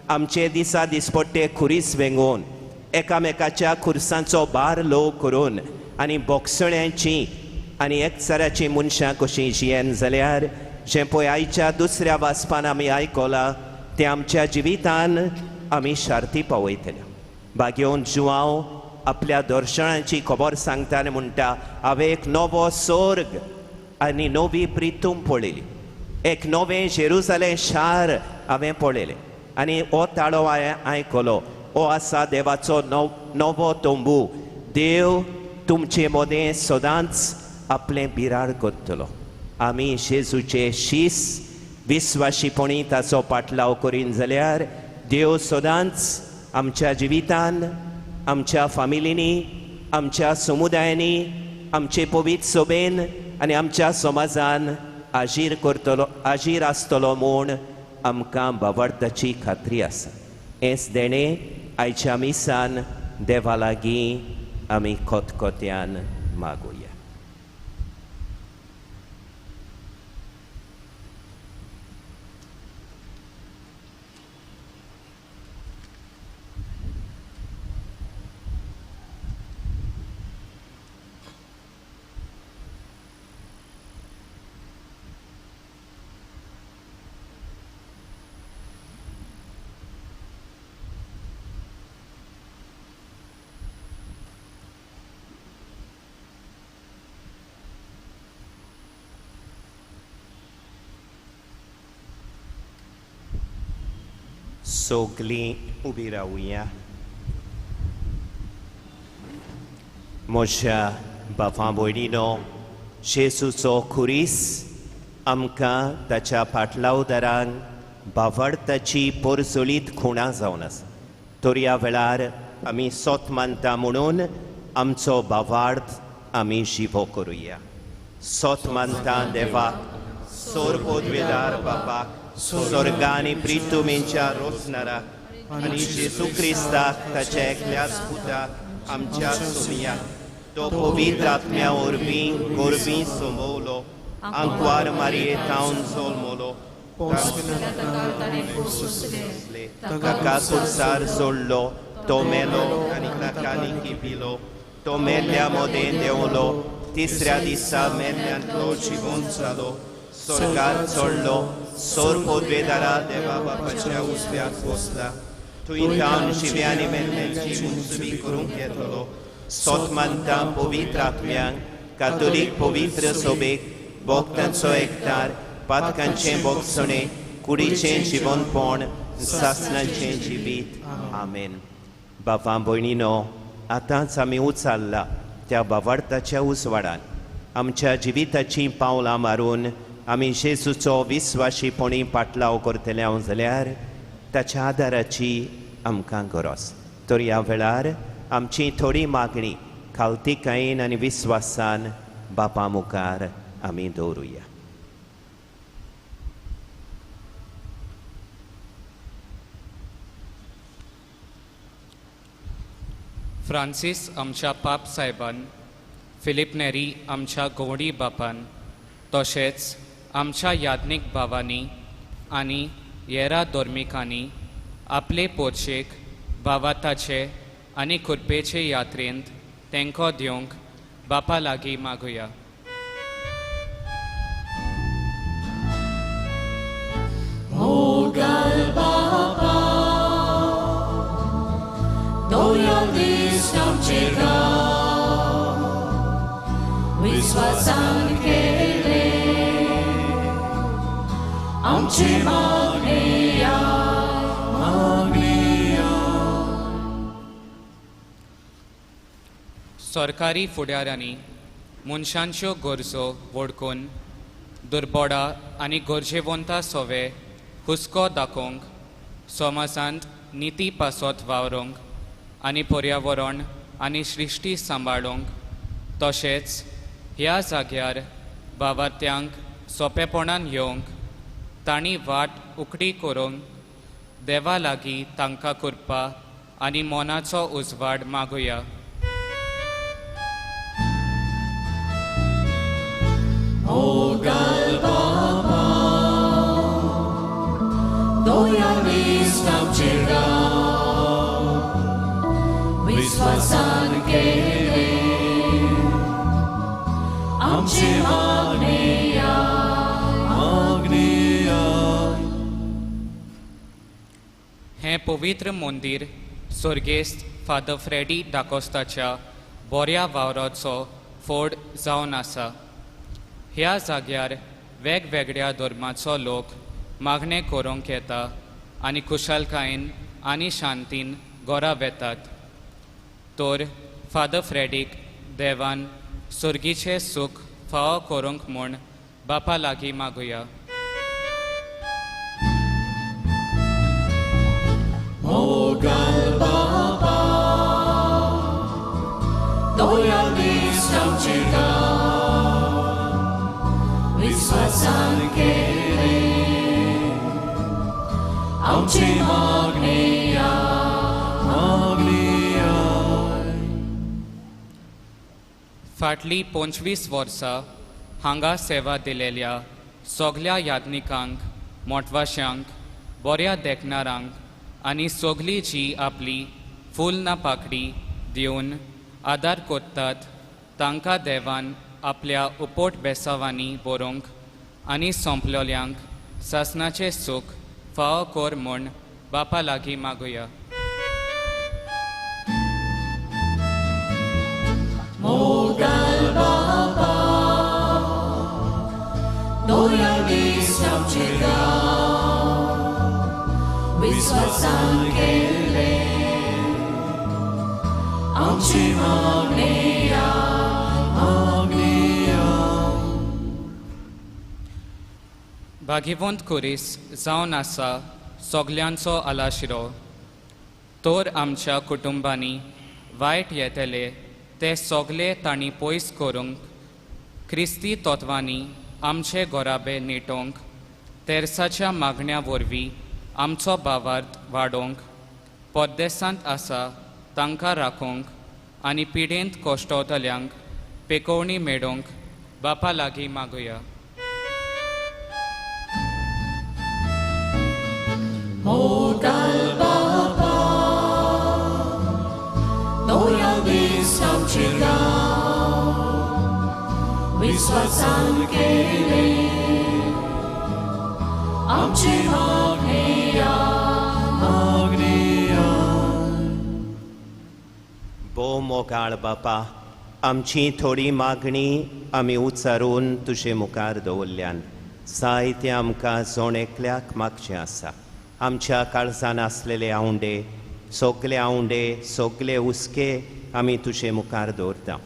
आमचे दिसा दिसपट्टे खुरीस वेंगोवन एकामेकाच्या खुर्सांचो भार ल्हव करून आनी बोगसण्याची आनी एकचाराची मनशां कशीं जियेन जाल्यार जें पळय आयच्या दुसऱ्या वाचपान आमी आयकलां तें आमच्या जिवितान आमी शार्ती पावयतले. भाग्योवन जुवांव आपल्या दर्शनाची खबर सांगता आनी म्हणटा, हांवें एक नवो स्वर्ग आनी नवी प्रितूम पळयली, एक नवें जेरुजालें शार हांवें पळयलें आनी हो ताळो हांवें आयकलो, हो आसा देवाचो नवो तंबू. देव तुमचे मदें सदांच आपलें बिराड करतलो. आमी जेजूचे शीस विस्वाशीपणी ताचो पाटलाव करीन जाल्यार देव सदांच आमच्या जिवितान, आमच्या फामिलींनी, आमच्या समुदायांनी, आमचे पवित्र सभेन आनी आमच्या समाजान आजीर करतलो, आजीर आसतलो म्हूण आमकां बावडताची खात्री आसा. हेंच देणें आयच्या मिसान देवा लागीं आमी खतखत्यान मागुया. सगलीं उबी रावया. म्हज्या बापा भयणीनो, जेजूचो खुरीस आमकां ताच्या पाटलावदारांक बावडताची पोरजोळीत खुणा जावन आसा. तर ह्या वेळार आमी सोत मानता म्हणून आमचो बावार्थ आमी जिवो करुया. सोत मानता देवाक, सोर पदवेदार बापाक, स्वर्गा आनी प्रितुमेच्या रोचणाराक आनी जेजू क्रिस्ताक ताच्या एकल्याच पुताक आमच्या सोमयाक, तो पवित्र आत्म्या वरवीं गोरवीं सोंबवलो, आंकवार मारये थावन जल्मलो, ताका कुर्सार सोडलो, तो मेलो आनी ताका लिपिलो, तो मेल्ल्या मदें देंवलो, तिसऱ्या दिसा मेल्ल्यांतलो जिवंत जालो, स्वर्गार चडलो, सोर पदवेदारा देवा बापाच्या उजव्याक बसला, थंय थावन शिव्या आनी मेल्ल्यांची मुंसुबी करूंक येतलो. सोत मानता पवित्र आत्म्यांक, कातोलीक पवित्र सभेक, भक्तांचो एकतार, पातकांचें भोगसणें, कुडीचें जिवनपण, सासणाचें जिवीत. आमेन. बाबा भयणीनो, आतांच आमी उचारला त्या बावार्थाच्या उजवाडान आमच्या जिविताचीं पावलां मारून आमी जेजूचो विस्वाशीपणी पाटलाव करतले हांव जाल्यार ताच्या आदाराची आमकां गरज. तर ह्या वेळार आमची थोडी मागणी खालतीकायेन आनी विस्वासान बापा मुखार आमी दवरुया. फ्रांसीस आमच्या पाप साहेबान, फिलीप नेरी आमच्या गोवडी बापान, तशेंच आमच्या याज्ञीक भावांनी आनी येरा धर्मिकांनी आपले पोरशेक भावाताचे आनी कुरपेचे यात्रेंत तेंको दिवंक बापा लागीं मागुया. मोगल बापा, दोयाल दीस आमचे गांव, विस्वासान केले आमचे मागणेया, मागणेया. सरकारी फुडाऱ्यांनी मनशांच्यो गरजो वळखून दुर्बोडा आनी गरजेवंता सोवे हुस्को दाखोवंक, समाजांत निती पासत वावरूंक आनी पर्यावरण आनी सृश्टी सांबाळूंक, तशेंच ह्या जाग्यार भावार्थ्यांक सोंपेपणान येवंक तांणी वाट उकडी करूंक देवा लागीं तांकां कृपा आनी मनाचो उजवाड मागुया. मोगल बापा, दोयाल दीस आमचे गांव, विस्वासान केले आमचे मागणेया, मागणेया. हें पवित्र मंदीर स्वर्गेस्त फादर फ्रेडी दाकोस्ताच्या बऱ्या वावराचो फोड जावन आसा. ह्या जाग्यार वेगवेगळ्या धर्माचो लोक मागणें करूंक येता आनी खुशालकायेन आनी शांतीन घरा वेतात. तर फादर फ्रेडीक देवान सुर्गीचें सूख फावो करूंक म्हूण बापा लागीं मागुया. मोगाल बापा दया दीस आमचेर विस्वासान केलें आमची मागणी मागणी. फाटलीं 25 वर्सां हांगा सेवा दिलेल्या सगल्या याज्ञिकांक, मोटवाश्यांक, बऱ्या देखणारांक आनी सगळीं जी आपली फूल ना पाकडी दिवन आदार करतात तांकां देवान आपल्या उपोट बेसावांनी बरोवंक आनी सोंपलोल्यांक सासणाचें सूख फावो कर म्हूण बापा लागीं मागुया. मोगाल बापा दया दीस आमचेर विस्वासान केलें आमची मागणी मागणी. भाग्यवंत कुरीस जावन आसा सगल्यांचो आलाशिरो. तर आमच्या कुटुंबांनी वायट येतले ते सगळे तांणी पयस करूंक क्रिस्ती तत्वांनी आमचे घराबे निटोवंक तेर्साच्या मागण्या वरवीं आमचो भावार्थ वाडोवंक परदेसांत आसा तांकां राखूंक आनी पिडेंत कश्टवतल्यांक पेकोवणी मेळोवंक बापा लागीं मागुया. मोगाल बापा दया दीस आमचेर विस्वासान केलें आमची मागणी मागणी. भोव मोगाळ बापा, आमची थोडी मागणी आमी उच्चारून तुजे मुखार दवरल्यान जायतें आमकां जण एकल्याक मागचें आसा. आमच्या काळजान आसलेले आवंडे, सगले आवंडे, सगले हुस्के आमी तुजे मुखार दवरता.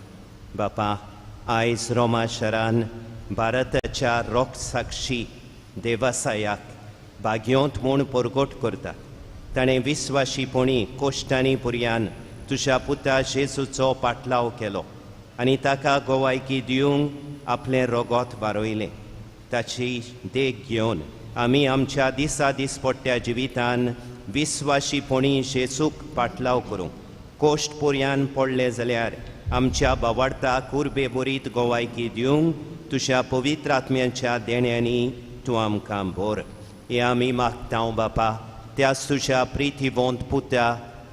बापा, आयज रोमा शहरान भारताच्या रोखसाक्षी देवासायाक भाग्योंत म्हूण परगट करता. ताणें विस्वाशीपणी कोश्टांनी पुरयान तुज्या पुता जेजूचो पाटलाव केलो आनी ताका गोवायकी दिवंक आपलें रगत वारयलें. ताची देख घेवन आमी आमच्या दिसा दिसपट्ट्या जिवितान विस्वाशीपणी जेजूक पाटलाव करूंक कोश्ट पुरयान पडले जाल्यार आमच्या बावार्थाक उर्बे बरीत गोवायकी दिवंक तुज्या पवित्र आत्म्यांच्या देण्यांनी तूं आमकां भर. हें आमी मागता बापा त्याच तुज्या प्रितीवंत पुता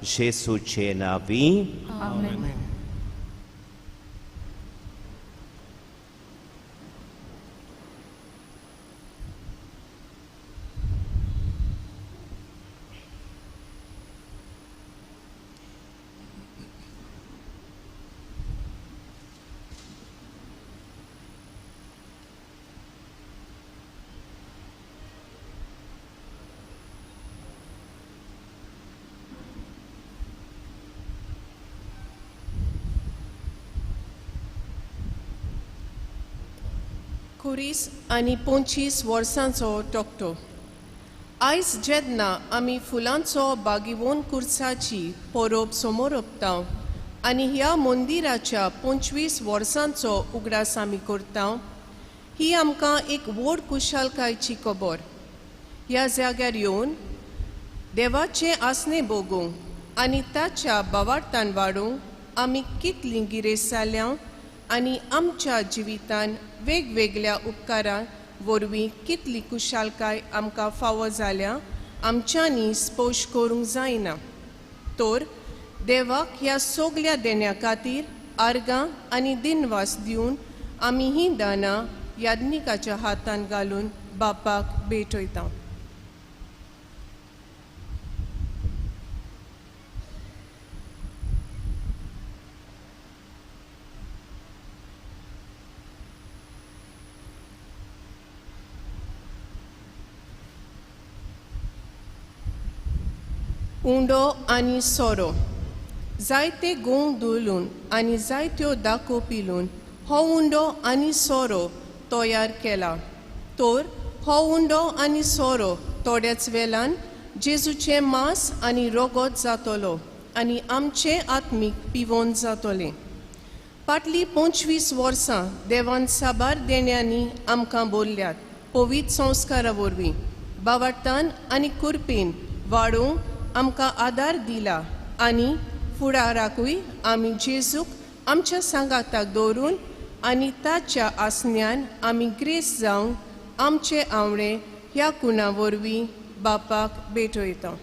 जेजूचे नांवी. आमेन. कुरीस आनी 25 वर्सांचो टोकटो. आयज जेन्ना आमी फुलांचो बागिवोन कुर्साची परब समोरपता आनी ह्या मंदिराच्या 25 वर्सांचो उगडास आमी करता, ही आमकां एक व्हड खुशालकायेची खबर. ह्या जाग्यार येवन देवाचें आसणें भोगूंक आनी ताच्या भावार्थान वाडूंक आमी कितलीं गिरेस्त जाल्या आनी आमच्या जिवितान वेगवेगळ्या उपकारां वरवीं कितली खुशालकाय आमकां फावो जाल्या आमच्यांनी स्पर्श करूंक जायना. तर देवाक ह्या सगल्या देण्या खातीर आर्गां आनी दिनवास दिवन आमी हीं दानां याज्ञिकाच्या हातान घालून बापाक भेटयता. उंडो आनी सोरो जायते गोंव धुलून आनी जायत्यो दाको पिलून हो उंडो आनी सोरो तयार केला. तर हो उंडो आनी सोरो थोड्याच वेळान जेजूचें मांस आनी रोगोत जातलो आनी आमचें आत्मीक पिवोन जातलें. फाटलीं 25 वर्सां देवान साबार देण्यांनी आमकां बोल्ल्यात पवित्र संस्कारा वरवीं बावार्तान आनी कुरपेन वाडोवंक आमकां आदार दिला आनी फुडाराकूय आमी जेजूक आमच्या सांगाताक दवरून आनी ताच्या आसण्यान आमी ग्रेस जावंक आमचे आवडे ह्या कुणा वरवीं बापाक भेटयता.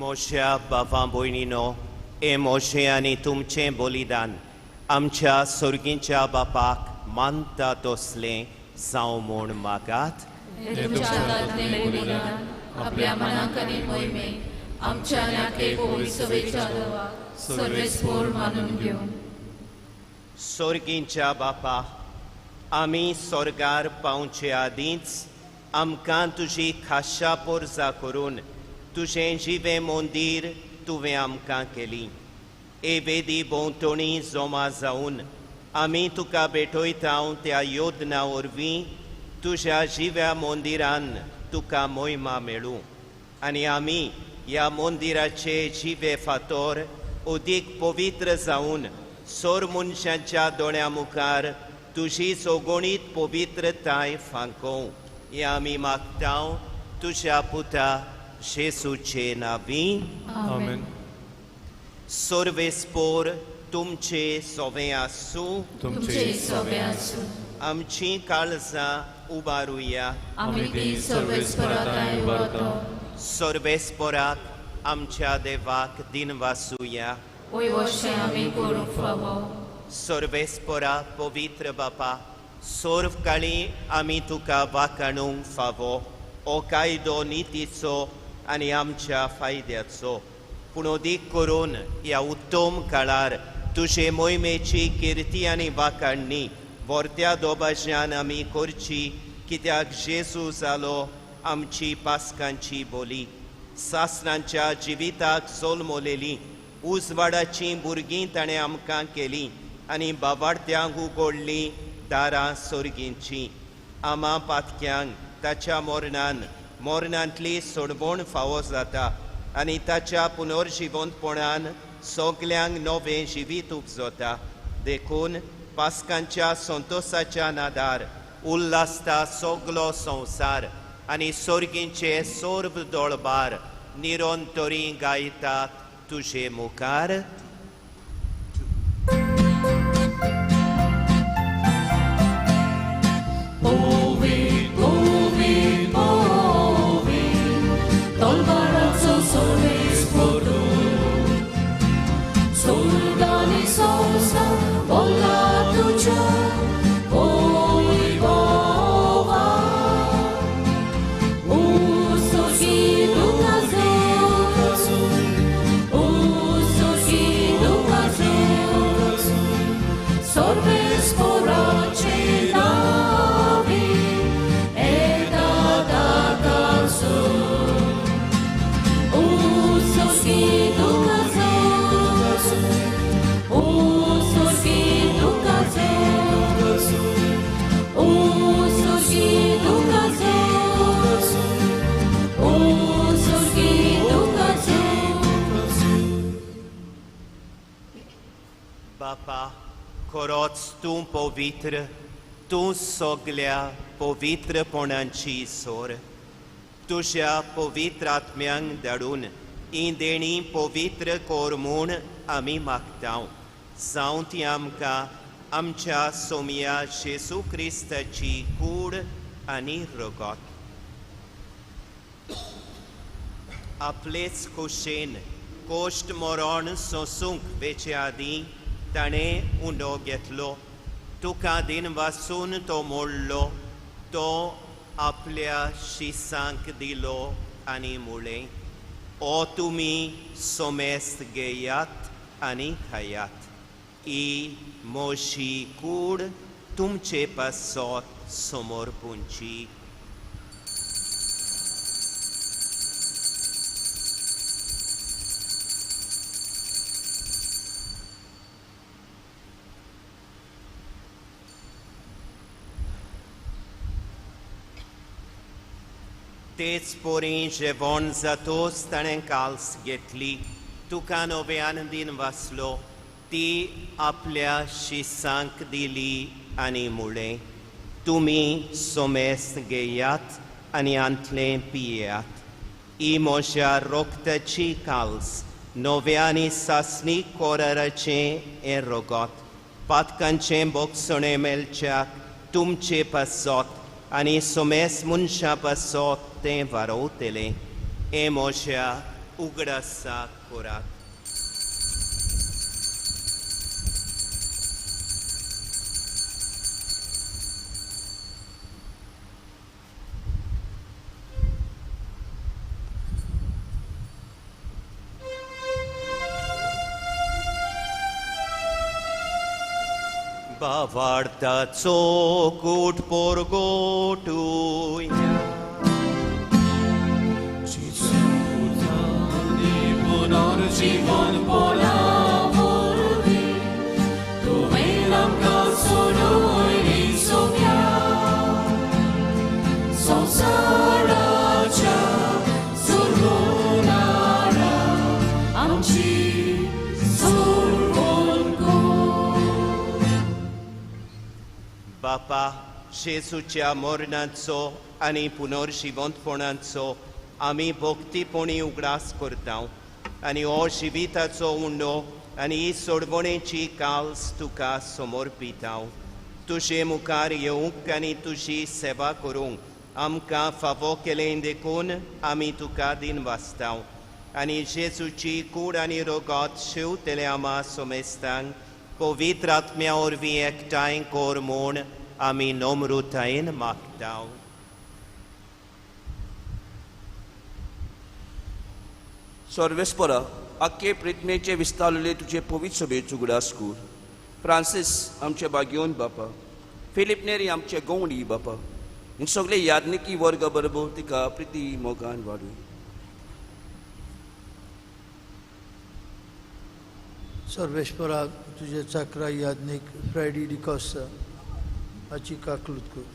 मोश्या बाबा भयणीनो, हे मोशे आनी तुमचें बलिदान आमच्या सोर्गींच्या बापाक मानता तसलें जावं म्हूण मागात. आपल्या मनाक आनी मोहिमेक आमच्या नाके पवित्र देवाक सर्वेस्पोर मानून घेवं. सोर्गींच्या बापा, आमी सोर्गार पावचे आदींच आमकां तुजी खाशा पोरजा करून तुजें जिवें मंदीर तुवें आमकां केली. ए वेदी भोंवतणी जमा जावन आमी तुका भेटयता त्या योजना वरवीं तुज्या जिव्या मंदिरान तुका मोहिमा मेळूं आनी आमी ह्या मंदिराचे जिवे फातोर अदीक पवित्र जावन सोर मनशांच्या दोळ्यां मुखार तुजी सगुणीत पवित्रताय फांकोवं हें आमी मागता तुज्या पुता जेसूचे नांवी. आमेन. सर्वेस्पोर तुमचे सोवें आसूं. तुमचे सोबे आसूं. आमची काळजां उबारुया. आमी ती सर्वेस्पराक उबारता. सर्वेस्पोराक आमच्या देवाक दिनवासुया. वयवशें आमी करूंक फावो. सर्वेस्पोरा पवित्र बापा, सर्व काळी आमी तुका वाखाणूंक फावो हो कायदो नितीचो आनी आमच्या फायद्याचो. पूण अदीक करून ह्या उत्तम काळार तुजे मोहिमेची किर्ती आनी वाखाणणी व्हरत्या दोबाज्यान आमी करची, कित्याक जेजू जालो आमची पास्कांची बोली. सासणांच्या जिविताक जल्मलेली उजवाडाचीं भुरगीं ताणें आमकां केलीं आनी बाबाडत्यांक उगडलीं दारां सोर्गींचीं. आमा पातक्यांक ताच्या मरणान मरणांतली सोडवण फावो जाता आनी ताच्या पुनर्जिवंतपणान सगल्यांक नवें जिवीत उपजता. देखून पास्कांच्या संतोसाच्या नादार उल्हासता सगलो संवसार आनी सोर्गींचे सर्व दोळबार निरंतरी गायतात तुजे मुखार. बापा, खरोच तूं पवित्र, तूं सगल्या पवित्रपणाची सोर. तुज्या पवित्र आत्म्यांक धाडून ही देणी पवित्र कर म्हूण आमी मागता. जावं ती आमकां आमच्या सोमया जेजू क्रिस्ताची कूड आनी रगत. आपलेच खोशेन कोश्ट मरण सोंसूंक वेचे आदीं ताणें उंडो घेतलो. तुका दिनवासून तो मोडलो, तो आपल्या शिसांक दिलो आनी म्हळें, ओ तुमी सोमेस्त घेयात आनी खायात, ही म्हजी कूड तुमचे पासत समर्पूंची. तेच पोरी जेवण जातोच ताणें काल्स घेतली, तुका नव्यान दिन वाचलो, ती आपल्या शिसांक दिली आनी म्हळें, तुमी सोमेस्त घेयात आनी आंतलें पियात, ही म्हज्या रोगताची काल्स नव्या आनी सासणी कोराराचें हें रगत पातकांचें बोगसणें मेळच्याक तुमचे पासत आनी सोमेस मनशां पासत तें वारोवतलें. हें म्हज्या उगडासाक करात. भावार्थाचो कूट पोरगोटुया. पुनर्जीवन पोला वरवीं तुवें आमकां सोडयली सोम्या संवसाराच्या सोडवणारा आमची सोडवण कर. बापा, जेजूच्या मरणाचो आनी पुनर्जिवंतपणाचो आमी भक्तीपणी उगडास करता आनी हो जिविताचो उंडो आनी ही सोडवणेची काल्स तुका समर्पिता. तुजे मुखार येवंक आनी तुजी सेवा करूंक आमकां फावो केलें देखून आमी तुका दिनवासता आनी जेजूची कूड आनी रोगत शेवतले आमा सोमेस्तांक पवित्र आत्म्या वरवीं एकठांय कर म्हूण आमी नम्रतायेन मागता. सर्वेस्परा, आख्खे प्रितमेचे विस्तारले तुजे पवित्र सभेचो उगडास कर. फ्रांसीस आमचे बागयोन बापा, फिलीप नेरी आमचे गवंडी बापा, आनी सगळे याज्ञिकी वर्ग बरोबर तिका प्रिती मोगान वाडूं. सर्वेस्परा, तुजे चाकरा याज्ञीक फ्रेडी डिकॉस्ता हाची काकलूत कर.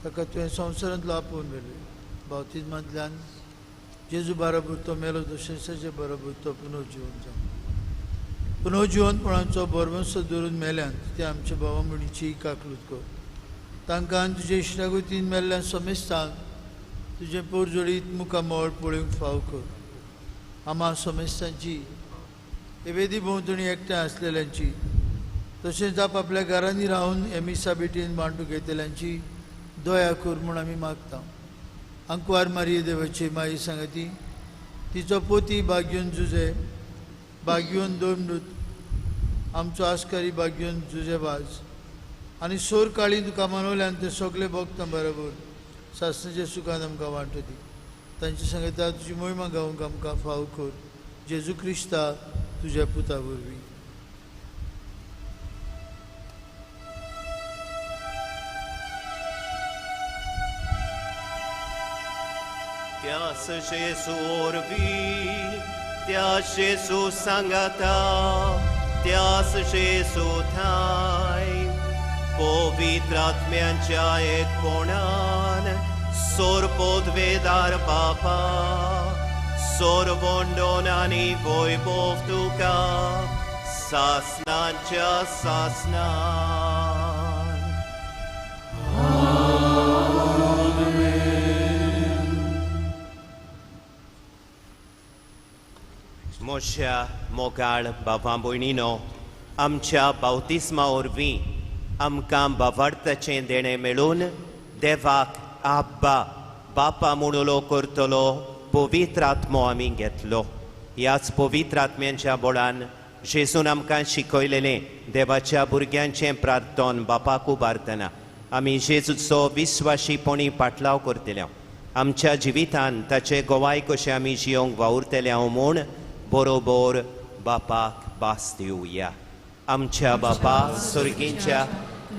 ताका तुवें संवसारांतलो आपोवन व्हेलें. बावतिज्मांतल्यान जेजू बाराबर तो मेलो तशेंच ताचे बरोबर तो पुनर्जिवन जावं. पुनर्जिवनपणाचो भरवंसो धरून मेल्यान ते आमच्या भावा भयणीची काकलूत कर. तांकां आनी तुजे इश्टागतीन मेल्ल्यान समेस्तांक तुजें पोरजोडीत मुखामळ पळोवंक फाव कर. आमा समेस्तांची वेदी भोंवतणी एकठांय आसलेल्यांची तशेंच आपल्या घरांनी रावन एमिसा भेटीन मांडूंक घेतल्यांची दया कर म्हूण आमी मागता. आंकवार मारिये देवाची माई सांगती, तिचो पोती बाग्योन जुजे बाग्योन दोमृत आमचो आस्कारी बाग्योन जुजे वाज आनी सोर काळी तुका मनवल्यान ते सगळे भोगता बरोबर सासणाच्या सुखान आमकां वांटो दी. तांचे सांगता तुजी मोहिमा गावंक आमकां फाव कर. जेजू क्रिस्ता तुज्या पुता वरवीं. त्यास जेजू वरवीं, त्यास जेजू सांगाता, त्यास जेजू थांय पवित्र आत्म्यांच्या एकपणान सोरपोदवेदार बापा सोरबोंडोन आनी वैभव तुका सासनाच्या सासनान. म्हज्या मोगाळ बाबा भयणीनो, आमच्या बावतिस्मा वरवीं आमकां बावार्थाचें देणें मेळून देवाक आब्बा बापा म्हूण उलो करतलो पवित्र आत्मो आमी घेतलो. ह्याच पवित्र आत्म्यांच्या बळान जेजून आमकां शिकयलेलें देवाच्या भुरग्यांचें प्रार्थन बापाक उबारतना आमी जेजूचो विस्वाशीपणी पाटलाव करतले. आमच्या जिवितान ताचे गोवाय कशें आमी जियोंक वावुरतले म्हूण बरोबर बापाक भास दिवया. आमच्या बापा स्वर्गींच्या,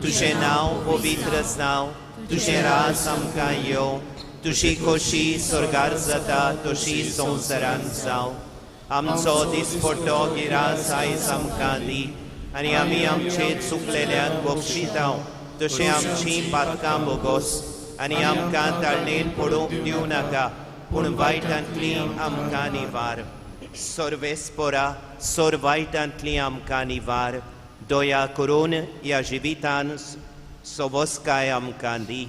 तुजें नांव पवित्र जावं, तुजें राज आमकां येवं, तुजी खोशी स्वर्गार जाता तशी संवसारांत जावं. आमचो दिसपट्टो गिरास आयज आमकां दी आनी आमी आमचे चुकलेल्यांक बक्षितां तशें आमचीं पातकां बोगोस आनी आमकां ताळणेन पडूंक दिवं नाका, पूण वायटांतली आमकां निवार. सर्वेस्पोरा, सोर वायटांतली आमकां निवार. दया करून ह्या जिवितान सोबसकाय आमकां दी.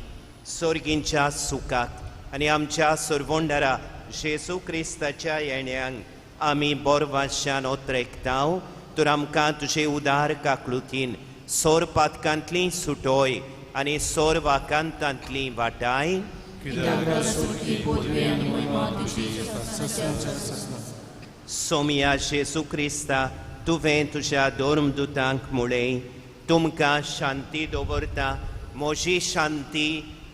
सोर्गींच्या सुखाक आनी आमच्या सोरवंडारा जेजू क्रिस्ताच्या येण्यांक आमी बोरवाशान ओत्रेकता. तर आमकां तुजे उदार काकलुतीन सोर पातकांतली सुटोय आनी सोर वाकांतांतली वाटाय. सोमया जेजू क्रिस्ता, तुवें तुज्या धर्मदुतांक म्हळें, तुमकां शांती दवरता, म्हजी शांती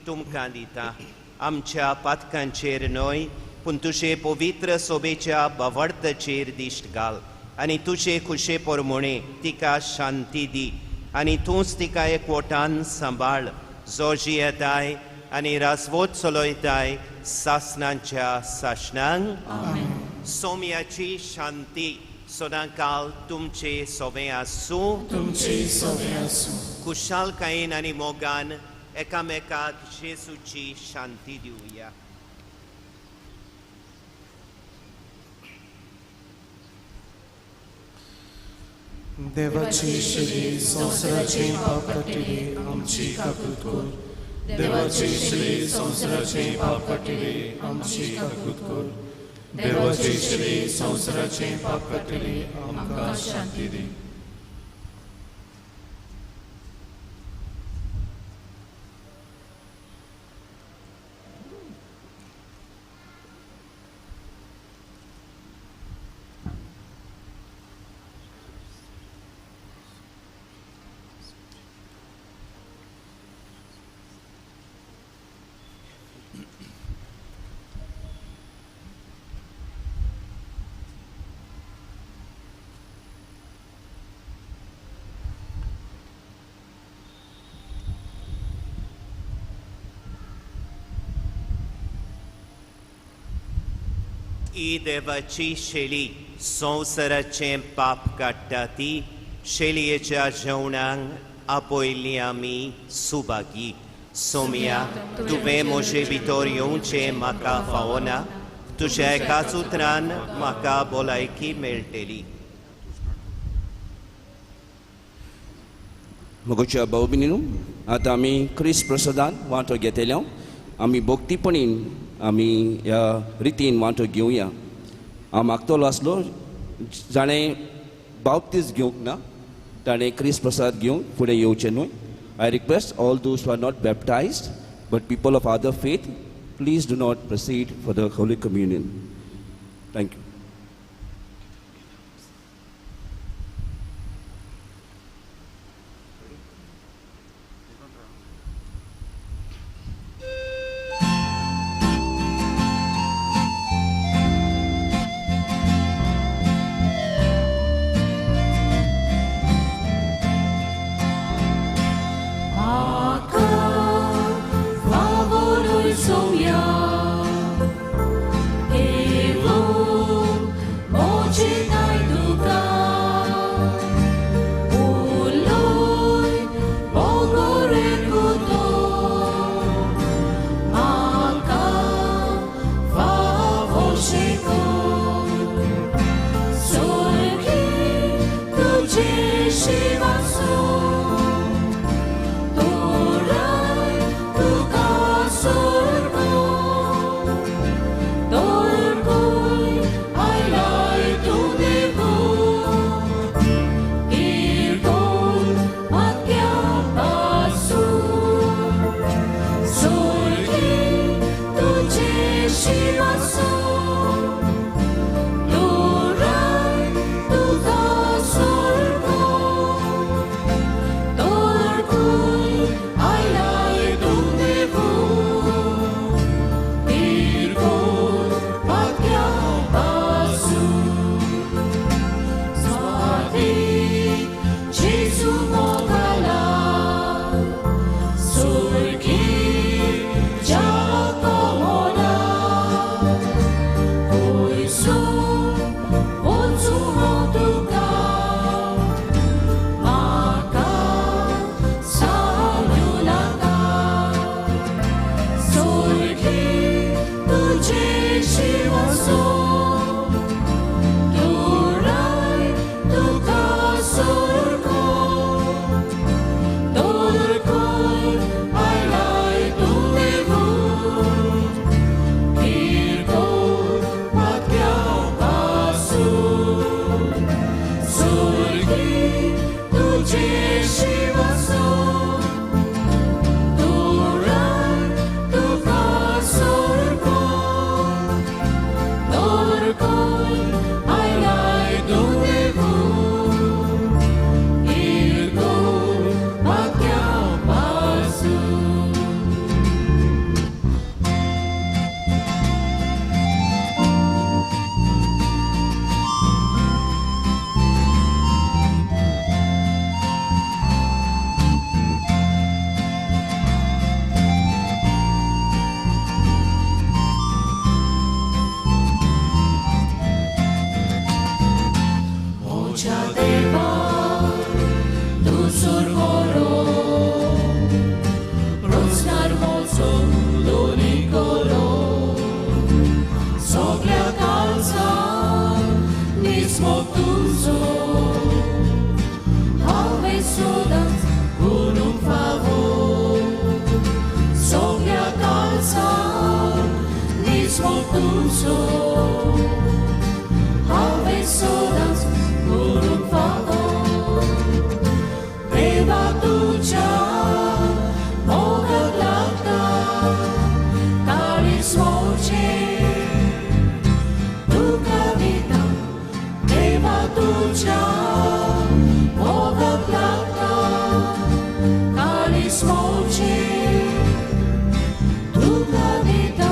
तुमकां दिता. आमच्या पातकांचेर न्हय पूण तुजे पवित्र सोबेच्या बावडताचेर दिश्ट घाल आनी तुजे खुशे प्रमाणे तिका शांती दी. आनी तूंच तिका एकवटान सांबाळ, जो जियेताय आनी राजवट चलयताय सासणांच्या सासणांक. सोम्याची शांती सदांकाल तुमचे सोबें आसूं. तुमचे सोबें आसूं. खुशालकायेन आनी मोगान एकामेकाक जेजूची शांती दिवया. देवाची श्री संवसाराचे पाप काडटली आमची काकूत कर. देवाची श्री संवसाराचे पाप काडटली आमची काकूत कर. देवाची श्री संवसाराचे पाप काडटली आमकां शांती दी. ही देवाची शेली संवसाराचें पाप काडटा ती शेलयेच्या जेवणाक आपयल्ली आमी सुभागी. सोम्या, तुवें म्हजे भितर येवचें म्हाका फावना, तुज्या एकाच उतरान म्हाका भलायकी मेळटली. म्हज्या भाव भयणींनो, आतां आमी क्रिस्त प्रसादान वांटो घेतले. आमी भक्तीपणीन आमी ह्या रितीन वांटो घेवया. हांव मागतलो आसलो जाणें बाप्तीज घेवंक ना ताणें क्रिस्त प्रसाद घेवंक फुडें येवचें न्हय. I request all those who are not baptized but people of other faith, please do not proceed for the holy communion. Thank you. No. निस्मोग तुजो हांवें सदांच करूंक फावो सगळ्या काळजान निस्मोग तुजो हांवें सदांच करूंक फावो देवा तुज्या मोगाक लागता काळीज मोजें तुका दिता देवा तुज्या मोगाक लागता काळीज मोजें तुका दिता.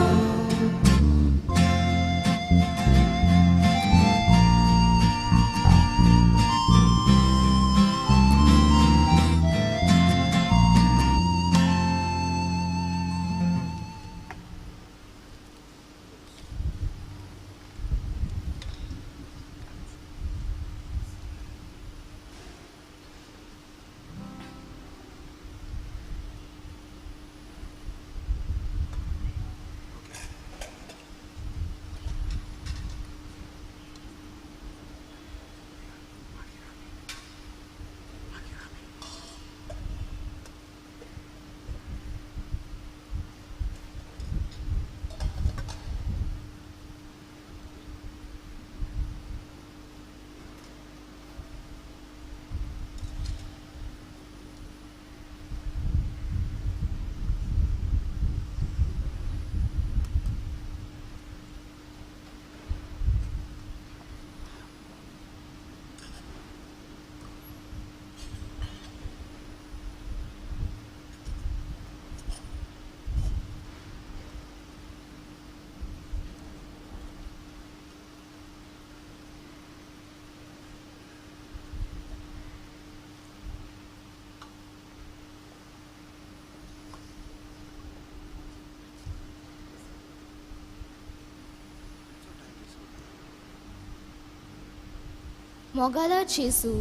मोगाला जेजू,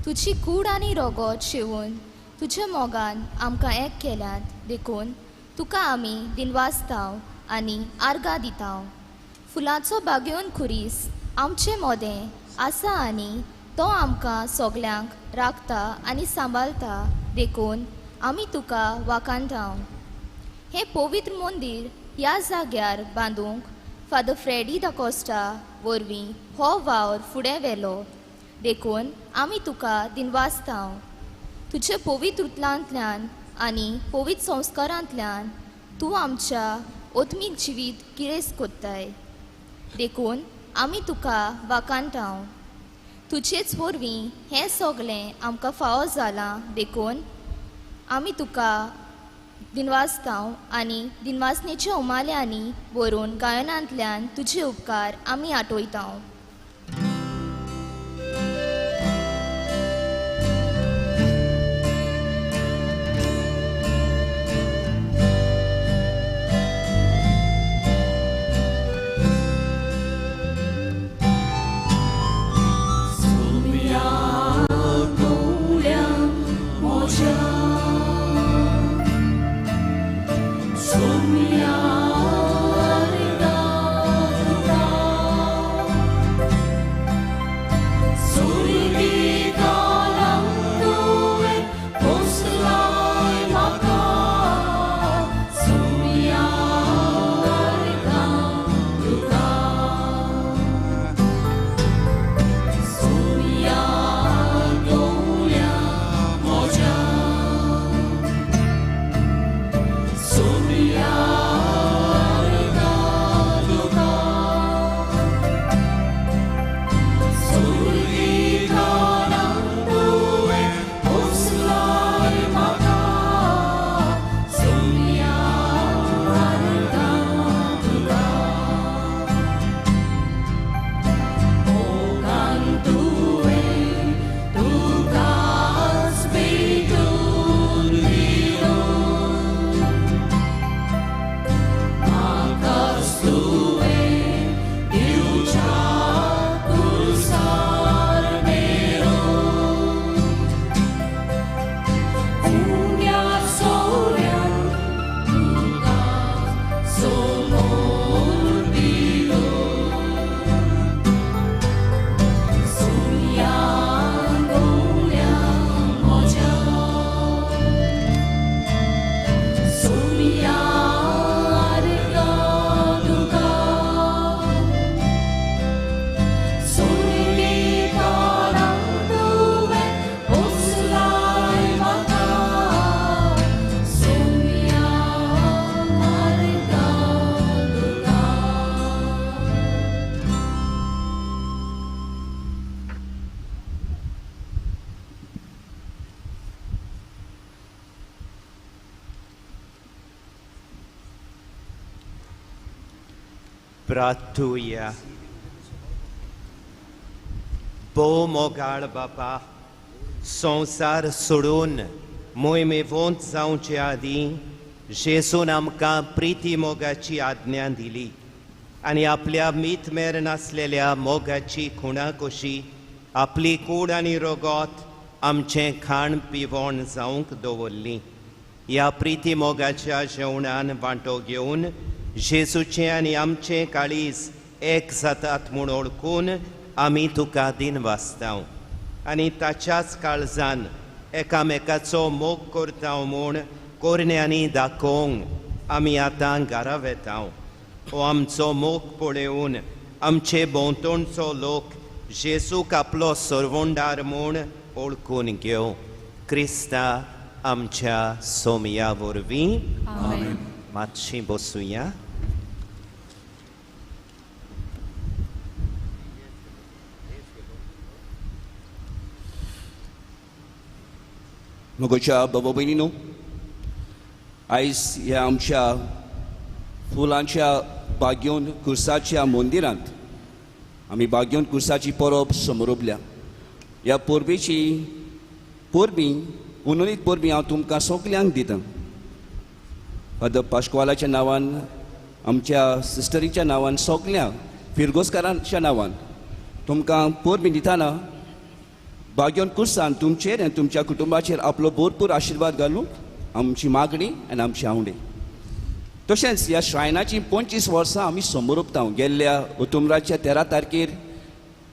तुजी कूड आनी रोगोत शेवून तुज्या मोगान आमकां एक केल्यात देखून तुका आमी दिनवासताव आनी आर्गां दिताव. फुलांचो बागेवन खुरीस आमचे मोदें आसा आनी तो आमकां सगल्यांक राखता आनी सांबाळता देखून आमी तुका वाखाणटाव. हें पवित्र मंदीर ह्या जाग्यार बांदूंक फादर फ्रेडी दाकोस्टा वरवीं हो वावर फुडें व्हेलो देखून आमी तुका दिनवासताव. तुज्या पवित्र उतलांतल्यान आनी पवित्र संस्कारांतल्यान तूं आमच्या आत्मीक जिवीत गिरेस्त कोत्ताय देखून आमी तुका वाखाणटाव. तुजेच वरवीं हें सगळें आमकां फावो जालां देखून आमी तुका दिनवासताव आनी दिनवासनेच्या उमाल्यांनी बरोवन गायनांतल्यान तुजे उपकार आमी आठयताव. Sumia, sumia, प्रार्थुया. भोव मोगाळ बापा, संवसार सोडून मोहिमेवंत जावचे आदीं जेजून आमकां प्रिती मोगाची आज्ञा दिली आनी आपल्या मीत मेर नासलेल्या मोगाची खुणा कशी आपली कूड आनी रगत आमचें खाण पिवण जावंक दवरली. ह्या प्रिती मोगाच्या जेवणान वांटो घेवन जेजूचें आनी आमचें काळीज एक जातात म्हूण वळखून आमी तुका दिनवासता आनी ताच्याच काळजान एकामेकाचो मोग करता म्हूण कोरण्यांनी दाखोवंक आमी आतां घरा वेता. हो आमचो मोग पळोवन आमचे भोंवतणचो लोक जेजूक आपलो सरवंडार म्हूण वळखून घेवं. क्रिस्ता आमच्या सोमया वरवीं. मातशी बसुया. म्हज्या बाबा भयणीनो, आयज ह्या आमच्या फुलांच्या बागेवन कुर्साच्या मंदिरांत आमी बागेवन कुर्साची परब समरोपल्या. ह्या परबेची परबी उननीत परबी हांव तुमकां सगल्यांक दितां. फादर पाश्कवालाच्या नांवान, आमच्या सिस्टरीच्या नांवान, सगल्या फिरगोजकारांच्या नांवान तुमकां परबी दितना बागेवन कुर्सान तुमचेर आनी तुमच्या कुटुंबाचेर आपलो भरपूर आशिर्वाद घालूंक आमची मागणी आनी आमची आवडी. तशेंच ह्या श्रायनाची 25 वर्सां आमी समोरपता. गेल्ल्या उतुमराच्या 13 तारखेर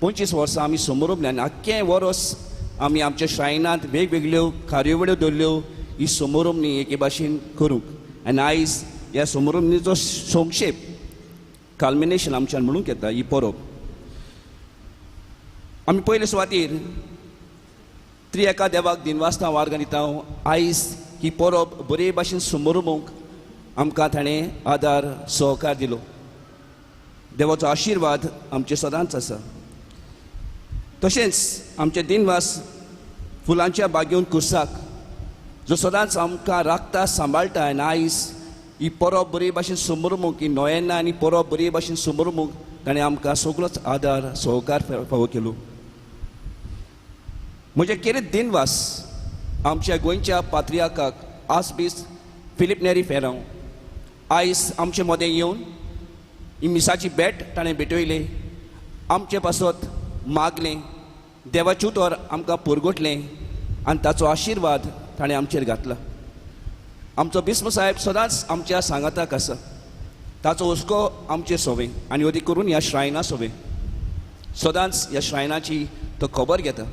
25 वर्सां आमी समोरपली आनी आख्खें वर्स आमी आमच्या श्रायनांत वेगवेगळ्यो कार्यावळ्यो दवरल्यो ही समोरमणी एके भाशेन करूंक. आनी आयज ह्या समोरमणीचो संक्षेप कल्मिनेशन आमच्यान म्हणूंक येता ही परब. आमी पयले सुवातेर त्री एका देवाक दिनवासता वार्गां दिता. आयज ही परब बरे भाशेन समोरमूंक आमकां ताणें आदार सहकार दिलो. देवाचो आशिर्वाद आमचे सदांच आसा. तशेंच आमचे दिनवास फुलांच्या बागेवन कुर्साक जो सदांच आमकां राखता सांबाळटा आनी आयज ही परब बरे भाशेन समोरमूंक, ही नोयेना आनी परब बरे भाशेन समोरमूंक ताणें आमकां सगळोच आदार सहकार फावो केलो. म्हजें केरीत दिनवास आमच्या गोंयच्या पात्रियाकाक आसबीस फिलीप नेरी फेरांव आयज आमचे मदें येवन ही मिसाची भेट ताणें भेटयली, आमचे पासत मागलें, देवाचें उतर आमकां पुरगोटलें आनी ताचो आशिर्वाद ताणें आमचेर घातला. आमचो बिस्म साहेब सदांच आमच्या सांगाताक आसा. ताचो हुस्को आमचे सोवे आनी अदीक करून ह्या श्रायना सोवे सदांच ह्या श्रायनाची तो खबर घेता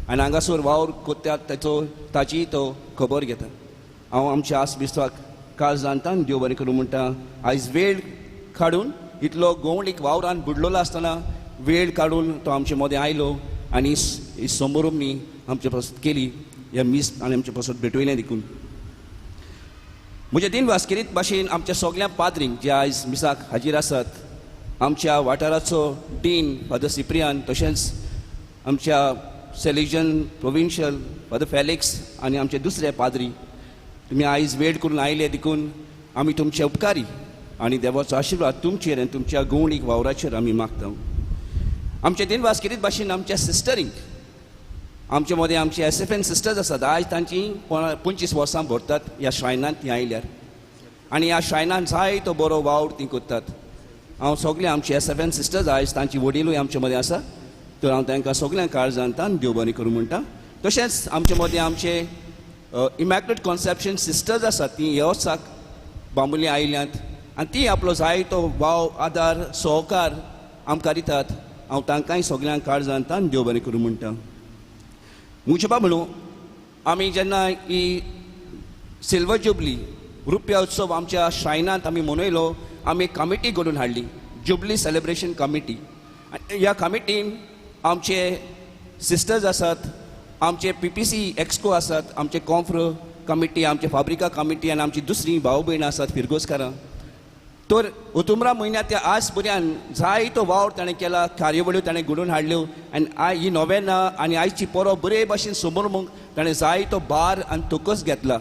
आनी हांगासर वावर कोत्या ताचो ताची तो खबर घेता. हांव आमच्या आस बिस्वाक काल जाणतान देव बरें करूं म्हणटा. आयज वेळ काडून इतलो गोवणीक वावरान बुडलेलो आसतना वेळ काडून तो आमचे मदें आयलो आनी ही समोरमणी आमचे पासत केली, ह्या मीस आनी आमचे पासत भेटयलें. देखून म्हजे दिनवास केरीत भाशेन आमच्या सगल्या पाद्रींक जे आयज मिसाक हाजीर आसात, आमच्या वाठाराचो डीन फादर सिप्रियान, तशेंच आमच्या सेलेजन प्रोविन्शियल फादर फेलिक्स आनी आमचे दुसरे पाद्री, तुमी आयज वेळ करून आयले देखून आमी तुमचे उपकारी आनी देवाचो आशिर्वाद तुमचेर आनी तुमच्या गोवणीक वावराचेर आमी मागता. आमचे दिनवास केरीत भाशेन आमच्या सिस्टरींक, आमचे मदें आमचे SFN sisters आसात. आयज तांची 25 वर्सां भरतात ह्या श्रायनांत ती आयल्यार आनी ह्या श्रायनांत जाय तो बरो वावर ती करतात. हांव सगळे आमचे SFN sisters आयज तांची वडिलूय आमचे मदें आसा, तर हांव तांकां सगळ्यांक काळजांतान देव बरें करूं म्हणटा. तशेंच आमचे मदें आमचे इमॅक्युलेट कॉन्सेप्शन सिस्टर्स आसात, ती ह्या वर्साक बांबोली आयल्यांत आनी ती आपलो जाय तो वाव आदार सहकार आमकां दितात. हांव तांकांय सगळ्यांक काळजांतान देव बरें करूं म्हणटा. मुजबा म्हणू आमी जेन्ना ही सिल्वर जुबली रुप्या उत्सव आमच्या श्रायनांत आमी मनयलो, आमी एक कमिटी घडोवन हाडली, जुबली सेलिब्रेशन कमिटी. ह्या कमिटीन आमचे सिस्टर्स आसात, आमचे PPC exco आसात, आमचे कॉन्फ्र कमिटी, आमचे फाब्रिका कमिटी आनी आमची दुसरी भाव भयणां आसात फिरगोजकारां. तर उतुमरा म्हयन्यांत त्या आज पर्यंत जाय तो वावर ताणें केला, कार्यावळ्यो ताणें घडोवन हाडल्यो आनी I ही नोवेना आनी आयची परब बरे भाशेन समोर ताणें जाय तो भार आनी तोकस घेतला.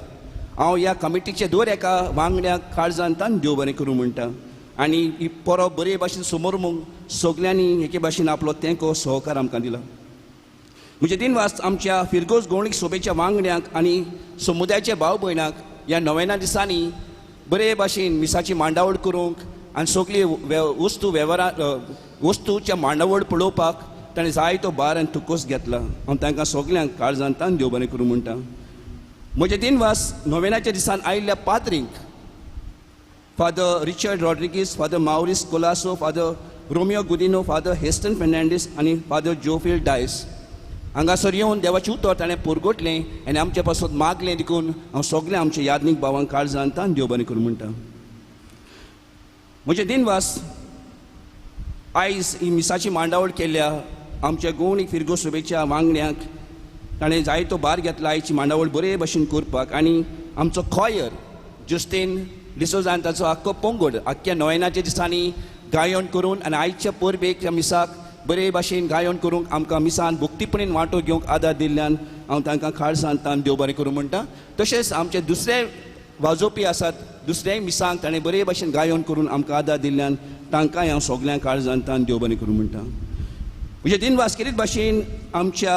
हांव ह्या कमिटीचे दर एका वांगड्याक काळजांतान देव बरें करूं म्हणटा. आनी ही परब बरे भाशेन समोर म्हूण सगल्यांनी एके भाशेन आपलो तेंको सहकार आमकां दिला. म्हजे दिनवास आमच्या फिरगोज गोवणीक सोबेच्या वांगड्यांक आनी समुदायाच्या भाव भयणांक ह्या नोवेना दिसांनी बरे भाशेन मिसाची मांडावळ करूंक आनी सगळी वस्तू वेव्हारा वस्तूच्या मांडावळ पळोवपाक ताणें जायतो भार आनी तुकोस घेतला. हांव तांकां सगल्यांक काळजांतान देव बरें करूं म्हणटा. म्हजे दिनवास नोवेनाच्या दिसान आयिल्ल्या पाद्रींक, Father Richard Rodrigues, Father Maurice Colaco, Father Romeo Godinho, Father Heston Fernandes आनी फादर जोफिल डायस हांगासर येवन देवाचें उतर ताणें पुरगोटलें आनी आमचे पासत मागलें. देखून हांव सगळें आमच्या यादनीक भावांक काळजांतान देव बरें करूं म्हणटा. म्हजे दिनवास आयज ही मिसाची मांडावळ केल्या आमच्या गोवणीक फिरगो सोबेच्या वांगड्यांक ताणें जायतो भार घेतला आयची मांडावळ बरे भशेन करपाक. आनी आमचो कॉयर जुस्तीन डिसोजा आनी ताचो आख्खो पंगड आख्ख्या नोवेनाच्या दिसांनी गायन करून आनी आयच्या परबेक ह्या मिसाक बरे भाशेन गायन करूंक आमकां मिसान भक्तीपणेन वांटो घेवंक आदार दिल्ल्यान हांव तांकां खाळसान देव बरें करूं म्हणटा. तशेंच आमचे दुसरे वाजोवपी आसात दुसऱ्याय मिसांक ताणें बरे भाशेन गायन करून आमकां आदार दिल्ल्यान तांकांय हांव सगल्यांक काळजांतान देव बरें करूं म्हणटा. म्हजे दिनवास केरीत भाशेन आमच्या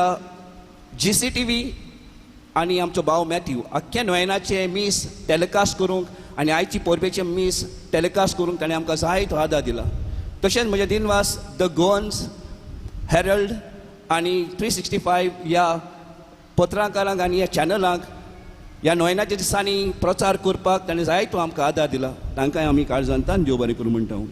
GCTV आनी आमचो भाव मॅथ्यू आख्ख्या नोयनाचें मीस टेलिकास्ट करूंक आनी आयची परबेचें मीस टेलिकास्ट करूंक ताणें आमकां जायतो आदार दिला. तशेंच म्हजे दिनवास the Goans Herald आनी 365 ह्या पत्राकारांक आनी ह्या चॅनलांक ह्या नोयनाच्या दिसांनी प्रचार करपाक ताणें जायतो आमकां आदार दिला. तांकांय आमी काळजांतान देव बरें करूं म्हणटा.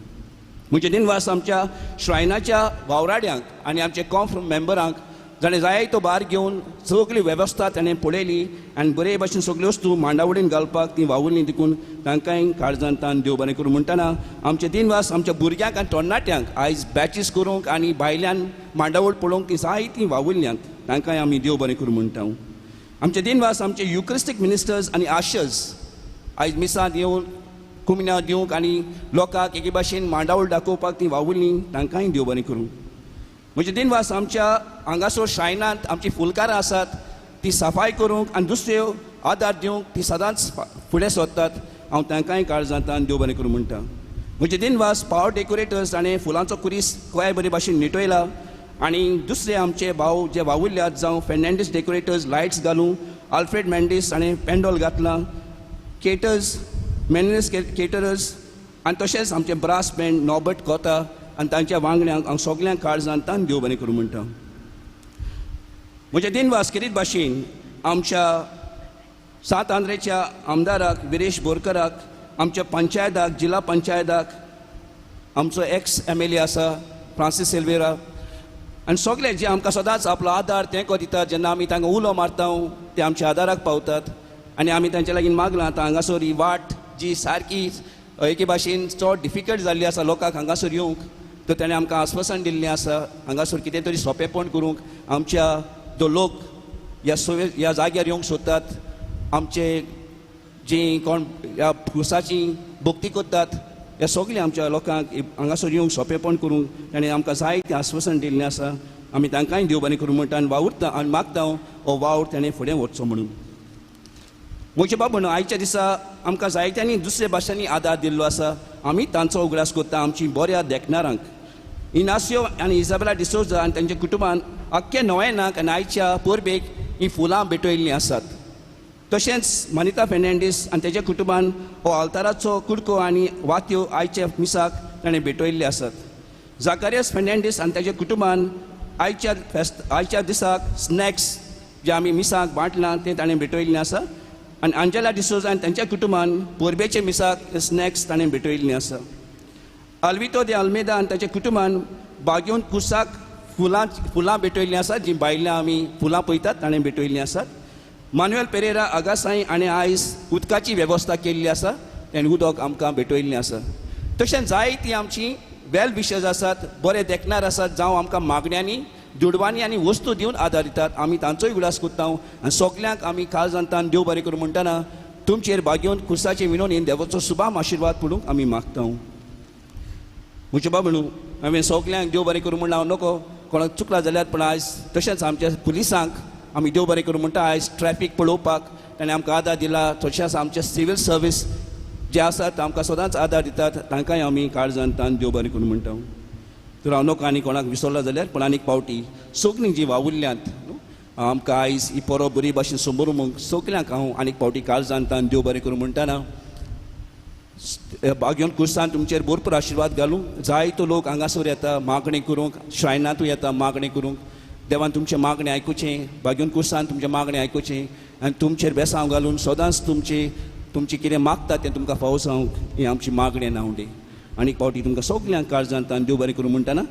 म्हजे दिनवास आमच्या श्रायनाच्या वावराड्यांक आनी आमचे कॉन्फ्रम मेंबरांक जाणें जायतो भार घेवन सगळी वेवस्था ताणें पळयली आनी बरे भाशेन सगल्यो वस्तू मांडावळीन घालपाक ती वावुरली. देखून तांकांय काळजांतान देव बरें करूं म्हणटना आमचे दिनवास आमच्या भुरग्यांक आनी तरणाट्यांक आयज बॅचीस करूंक आनी भायल्यान मांडावळ पळोवंक ती जायतीं वावुरल्यांत तांकांय आमी देव बरें करूं म्हणटा. आमचे दिनवास आमचे युक्रिस्टीक मिनिस्टर्स आनी आशर्स आयज मिसांत येवन कुमिना दिवंक आनी लोकांक एके भाशेन मांडावळ दाखोवपाक ती वावुरली तांकांय देव बरें करूं. म्हजे दिनवास आमच्या हांगासर शायनांत आमची फुलकारां आसात ती सफाय करूंक आनी दुसऱ्यो आदार दिवंक ती सदांच फुडें सोदतात. हांव तांकांय काळजांतान देव बरें करूं म्हणटा. म्हजे दिनवास पावर डेकोरेटर्स ताणें फुलांचो कुरीस कोय बरे भाशेन निटयला आनी दुसरे आमचे भाव जे वावुरल्यात जावं फेर्नांडीस डेकोरेटर्स लायट्स घालूं, आल्फ्रेड मेंडीस ताणें पेंडोल घातलां, केटर्स मेनस केटरर्स आनी तशेंच आमचे ब्रास बँड नॉबर्ट कोता आनी तांच्या वांगड्यांक हांव सगल्यांक काळजांतान देव बरें करूं म्हणटा. म्हजे दिनवास केरीत भाशेन आमच्या सांत आंद्रेच्या आमदाराक विरेश बोरकराक, आमच्या पंचायताक, जिल्हा पंचायताक, आमचो एक्स MLA आसा फ्रांसीस सिल्वेरा आनी सगळे जे आमकां सदांच आपलो आदार तेंको दितात. जेन्ना आमी तांकां उलो मारता ते आमच्या आदाराक पावतात आनी आमी तांच्या लागीं मागलां. आतां हांगासर ही वाट जी सारकी एके भाशेन चड डिफिकल्ट जाल्ली आसा लोकांक हांगासर येवंक, तर ताणें आमकां आस्वासन दिल्लें आसा हांगासर कितें तरी सोंपेपण करूंक आमच्या जो लोक ह्या सोवे ह्या जाग्यार येवंक सोदतात, आमचे जी कोण ह्या खुर्साची भक्ती करतात ह्या सगळ्या आमच्या लोकांक हांगासर येवंक सोंपेपण करूंक ताणें आमकां जायतें आस्वासन दिल्लें आसा. आमी तांकांय देव बरें करूं म्हणटा आनी वावुरता आनी मागता हो वावर ताणें फुडें वचचो म्हणून. म्हजे बाबा आयच्या दिसा आमकां जायत्यांनी दुसऱ्या भाशांनी आदार दिल्लो आसा. आमी तांचो उगडास करता आमची बऱ्या देखणारांक इनासियो आनी इजाबेला डिसोजा आनी तांच्या कुटुंबान आख्ख्या नोयेनाक आनी आयच्या परबेक हीं फुलां भेटयल्लीं आसात. तशेंच मनिता फेर्नांडीस आनी ताच्या कुटुंबान हो आल्ताराचो कुडको आनी वात्यो आयच्या मिसाक ताणें भेटयल्ले आसात. जाकारियस फेर्नांडीस आनी ताच्या कुटुंबान आयच्या फेस्त आयच्या दिसाक स्नॅक्स जे आमी मिसाक बांटलां तें ताणें भेटयल्लें आसा आनी आंजेला डिसोजा आनी तांच्या कुटुंबान परबेच्या मिसाक स्नॅक्स ताणें भेटयल्लें आसा. आल्वितो दे आल्मेदा आनी ताच्या कुटुंबान बागेवन कुसाक फुलां भेटयल्लीं आसात जीं भायल्यां आमी फुलां पळयतात ताणें भेटयल्लीं आसात. मानुएल पेरेरा आगासाई आनी आयज उदकाची वेवस्था केल्ली आसा ताणें उदक आमकां भेटयल्लें आसा. तशेंच जायतीं आमचीं वेल विशर्स आसात, बरे देखणार आसात जावं आमकां मागण्यांनी दुडवांनी आनी वस्तू दिवन आदार दितात. आमी तांचोय उगडास करता आनी सगल्यांक आमी काळजांतान देव बरें करूं म्हणटना तुमचेर बागेवन खुर्साचे विनोनीन देवाचो सुबाम आशिर्वाद पडूंक आमी मागता. म्हजे बाबा न्हू हांवें सगल्यांक देव बरें करूं म्हणून हांव नको कोणाक चुकला जाल्यार, पूण आयज तशेंच आमच्या पुलिसांक आमी देव बरें करूं म्हणटा. आयज ट्रॅफीक पळोवपाक ताणें आमकां आदार दिला. तशेंच आमचे सिवील सर्वीस जे आसात आमकां सदांच आदार दितात तांकांय आमी काळजान तान देव बरें करूं म्हणटा. तर हांव नको आनी कोणाक विसरलो जाल्यार पूण आनीक पावटी सगळीं जी वावुरल्यांत आमकां आयज ही परब बरी भाशेन समोर सगल्यांक हांव आनीक पावटी काळजान तान देव बरें करूं म्हणटाना बागयोन कुर्सान तुमचेर भरपूर आशिर्वाद घालूं. जायतो लोक हांगासर येता मागणें करूंक, श्रायनांतूय येता मागणें करूंक. देवान तुमचें मागणें आयकुचें, बागयोन कुर्सान तुमचें मागणें आयकुचें आनी तुमचेर बेसांव घालून सदांच तुमचें कितें मागता तें तुमकां फावो जावंक हें आमची मागणें नावडे. आनीक पावटी तुमकां सगल्यांक काळजान तान देव बरें करूं म्हणटाना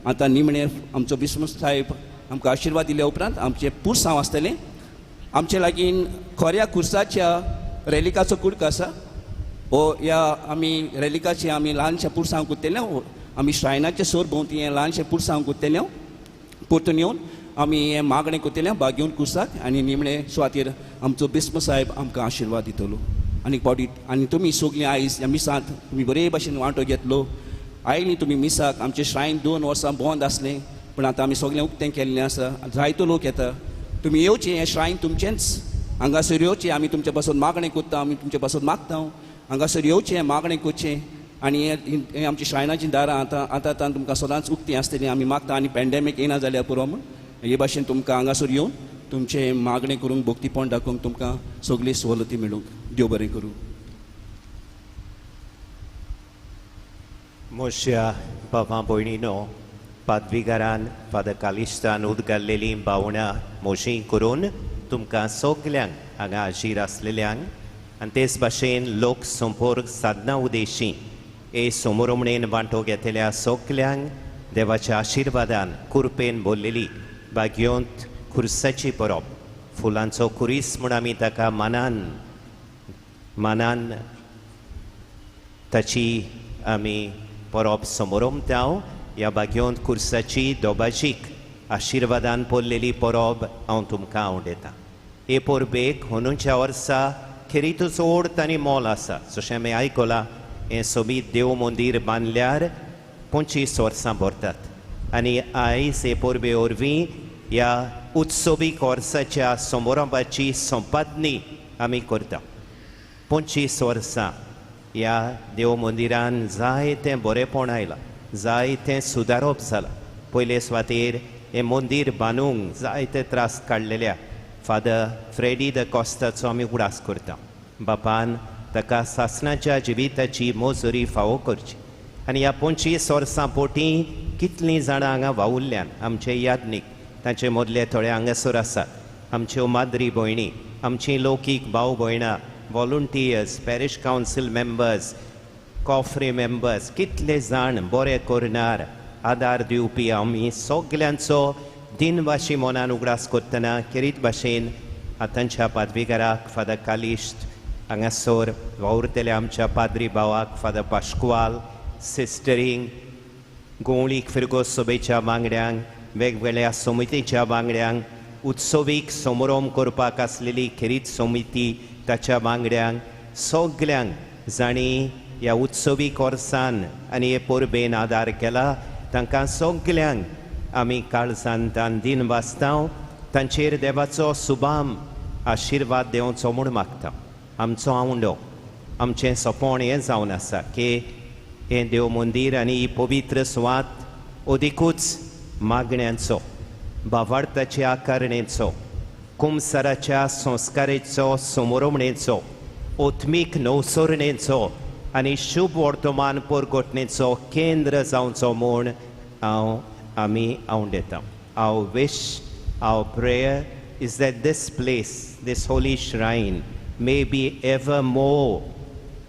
आतां निमणें आमचो बिस्म साहेब आमकां आशिर्वाद दिल्या उपरांत आमचें पुरसांव आसतलें. आमचे लागीं खोऱ्या कुर्साच्या रेलिकाचो कुडको आसा. हो ह्या आमी रेलिकाचे आमी ल्हानशें पुरसांव कोत्तले, आमी श्रायनाचे सोर भोंवती हें ल्हानशें पुरसांव कोत्तले, परतून येवन आमी हें मागणें कोत्तले बागयोन कुर्साक आनी निमणे सुवातेर आमचो बिस्म साहेब आमकां आशिर्वाद दितलो. आनीक पावटी आनी तुमी सगळीं आयज ह्या मिसांत तुमी बरे भाशेन वांटो घेतलो. आयलीं तुमी मिसाक, आमचें श्रायन 2 वर्सां बंद आसलें पूण आतां आमी सगळें उक्तें केल्लें आसा. जायतो लोक येता, तुमी येवचें, हें श्रायन तुमचेंच, हांगासर येवचें. आमी तुमचे पासून मागणें करता, आमी तुमचे पासून मागता, हांगासर येवचें, मागणें करचें आनी हें आमची श्रायनाचीं दारां आतां आतां आतां तुमकां सदांच उक्तीं आसतलीं. आमी मागता आनी पॅन्डेमीक येना जाल्यार पुरो म्हूण हे भाशेन तुमकां हांगासर येवन तुमचें मागणें करूंक, भक्तीपण दाखोवंक तुमकां सगळी सवलती मेळूंक. देव बरें करूं. म्हज्या बाबा भयणीनो, पादविगारान फादर कालिस्तान उदगारलेलीं भावनां म्हजीं करून तुमकां सगल्यांक हांगा हाजीर आसलेल्यांक आनी तेच भाशेन लोक संपर्क साधना उदेशी हे समोरमणेन वांटो घेतल्या सगल्यांक देवाच्या आशिर्वादान कुरपेन भरलेली बागयोंत खुर्साची परब, फुलांचो खुरीस म्हूण आमी ताका मानान मानान ताची आमी परब समोरमता. ह्या बागयोंत खुर्साची दोबाजीक आशिर्वादान भरलेली परब हांव तुमकां आवडयतां. हे परबेक अंदूच्या वर्सा खेरीतूच ओड आनी मोल आसा. जशें आमी आयकलां हें सोबीत देव मंदीर बांदल्यार 25 वर्सां भरतात आनी आयज हे परबे वरवीं ह्या उत्सवीक वर्साच्या समारंभाची संपादनी आमी करता. 25 वर्सां ह्या देव मंदिरान जायतें बरेंपण आयलां, जायतें सुदारप जालां. पयले सुवातेर हें मंदीर बांदूंक जायते त्रास काडलेल्या फादर फ्रेडी the कॉस्ताचो आमी उगडास करता. बापान ताका सासणाच्या जिविताची मजुरी फावो करची आनी ह्या 25 वर्सां पोटी कितलीं जाणां हांगा वावुरल्यान आमचे यादनीक, तांचे मदले थोडे हांगासर आसात, आमच्यो माद्री भयणी, आमची लौकीक भाव भयणां, volunteers, parish council members, कॉफ्री members, कितले जाण बरे करणार आदार दिवपी आमी सगल्यांचो दिनवाशी मनान उगडास करतना खेरीत भाशेन आतांच्या पादविगाराक फादर कालिश्त, हांगासर वावुरतल्या आमच्या पाद्री भावाक फादर पाश्कुवाल, सिस्टरींग, गोंवळीक फिरगोज सभेच्या वांगड्यांक, वेगवेगळ्या समितीच्या वांगड्यांक, उत्सवीक समारंभ करपाक आसलेली खेरीत समिती ताच्या वांगड्यांक, सगल्यांक जांणी ह्या उत्सवीक वर्सान आनी हे परबेन आदार केला तांकां सगल्यांक आमी काळजान तान दिन वाचता. तांचेर देवाचो सुबाम आशिर्वाद देवचो म्हूण मागता. आमचो आवंडो, आमचें सपण हें जावन आसा की हें देव मंदीर आनी ही पवित्र सुवात अदिकूच मागण्यांचो, भावार्थाच्या आकारणेचो, कुमसाराच्या संस्कारेचो, समोरमणेचो, आत्मीक नवसरणेचो आनी शुभ वर्तमान परगटणेचो केंद्र जावचो म्हूण हांव आमी आवंडेता. Our wish, our prayer is that this place, this holy shrine, may be ever more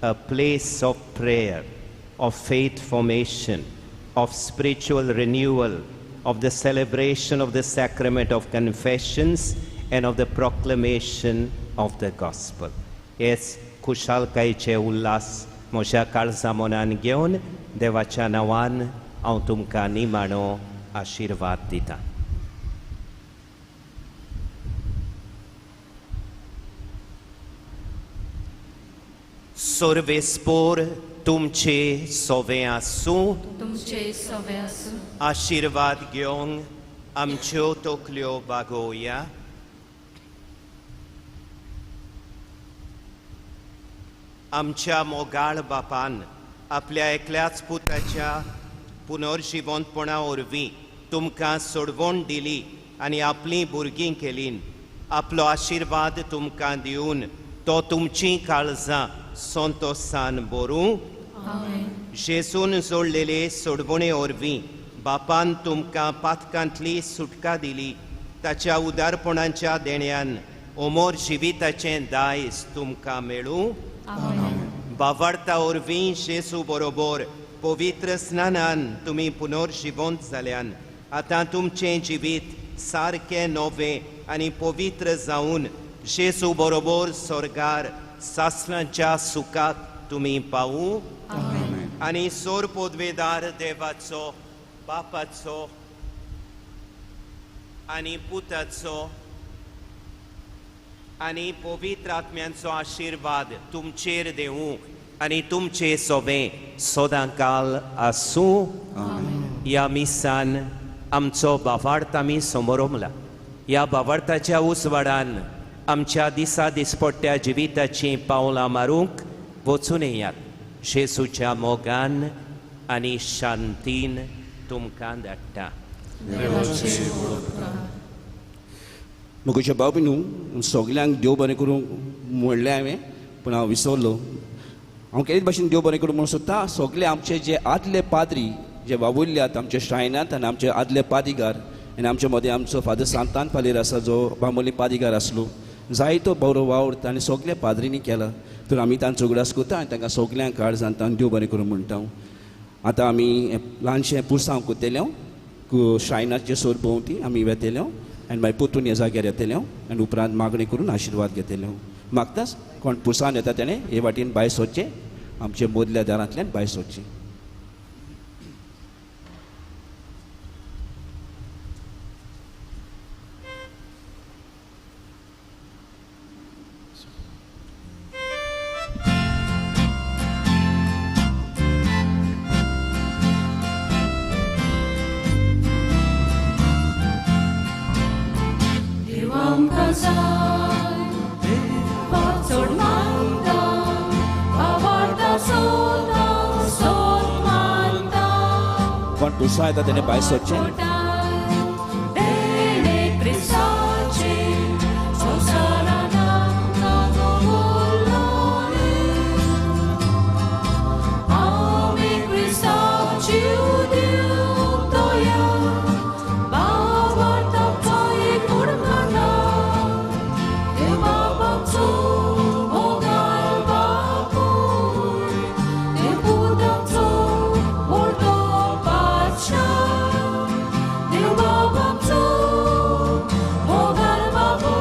a place of prayer, of faith formation, of spiritual renewal, of the celebration of the sacrament of confessions and of the proclamation of the gospel. Yes, खुशालकायेचे Ulhas म्हज्या काळजा मनान घेवन देवाच्या नांवान हांव तुमकां निमाणो आशिर्वाद दिता. सर्वेस्पोर तुमचे सोवे आसूं, तुमचे सोवे आसूं. आशिर्वाद घेवंक आमच्यो तकल्यो बागोवया. आमच्या मोगाळ बापान आपल्या एकल्याच पुताच्या पुनर्जिवंतपणा वरवीं तुमकां सोडवण दिली आनी आपलीं भुरगीं केलीं. आपलो आशिर्वाद तुमकां दिवन तो तुमचीं काळजां संतोसान भरूं. जेजून जोडलेले सोडवणे वरवीं बापान तुमकां पातकांतली सुटका दिली. ताच्या उदारपणाच्या देण्यान अमर जिविताचें दायज तुमकां मेळूं. बावार्ता वरवीं जेजू बरोबर पवित्र स्नानान तुमी पुनर्जिवंत जाल्यान आतां तुमचें जिवीत सारकें नवें आनी पवित्र जावन जेजू बरोबर स्वर्गार सासणाच्या सुखाक तुमी पावूं. आनी सोर पदवेदार देवाचो, बापाचो आनी पुताचो आनी पवित्र आत्म्यांचो आशिर्वाद तुमचेर देवूं आनी तुमचे सोबें सदांकाल आसूं. ह्या मिसान आमचो बावार्थ आमी समोरमला. ह्या बावार्थाच्या उजवाडान आमच्या दिसा दिसपट्ट्या जिविताचीं पावलां मारूंक वचून येयात. जेजूच्या मोगान आनी शांतीन तुमकां धाडटा. म्हज्या भाव न्हू सगल्यांक देव बरें करूं म्हणलें हांवें, पूण हांव विसरलो. हांव केन्नाच भाशेन देव बरें करूं म्हणून सोदता. सगळे आमचे जे आदले पाद्री जे वावुरल्यात आमच्या श्रायनांत आनी आमचे आदले पादिगार आनी आमचे मदें आमचो फादर सांतान फालेर आसा जो बांबोली पादिगार आसलो, जायतो बरो वावर ताणें सगल्या पाद्रींनी केला. तर आमी तांचो उगडास करता आनी तांकां सगल्यांक काळजान देव बरें करूं म्हणटा. आतां आमी ल्हानशें पुरसांव करतले, श्रायनाचे सोर भोंवती आमी वेतले आनी मागीर परतून ह्या जाग्यार येतले आनी उपरांत मागणी करून आशिर्वाद घेतले. मागताच कोण पुरसान येता तेणें हे वाटेन भायर सोदचें, आमचे मदल्या दारांतल्यान भायर सोदचें. कोण पुरसां येता तेणें भायर सोदचें. Baba.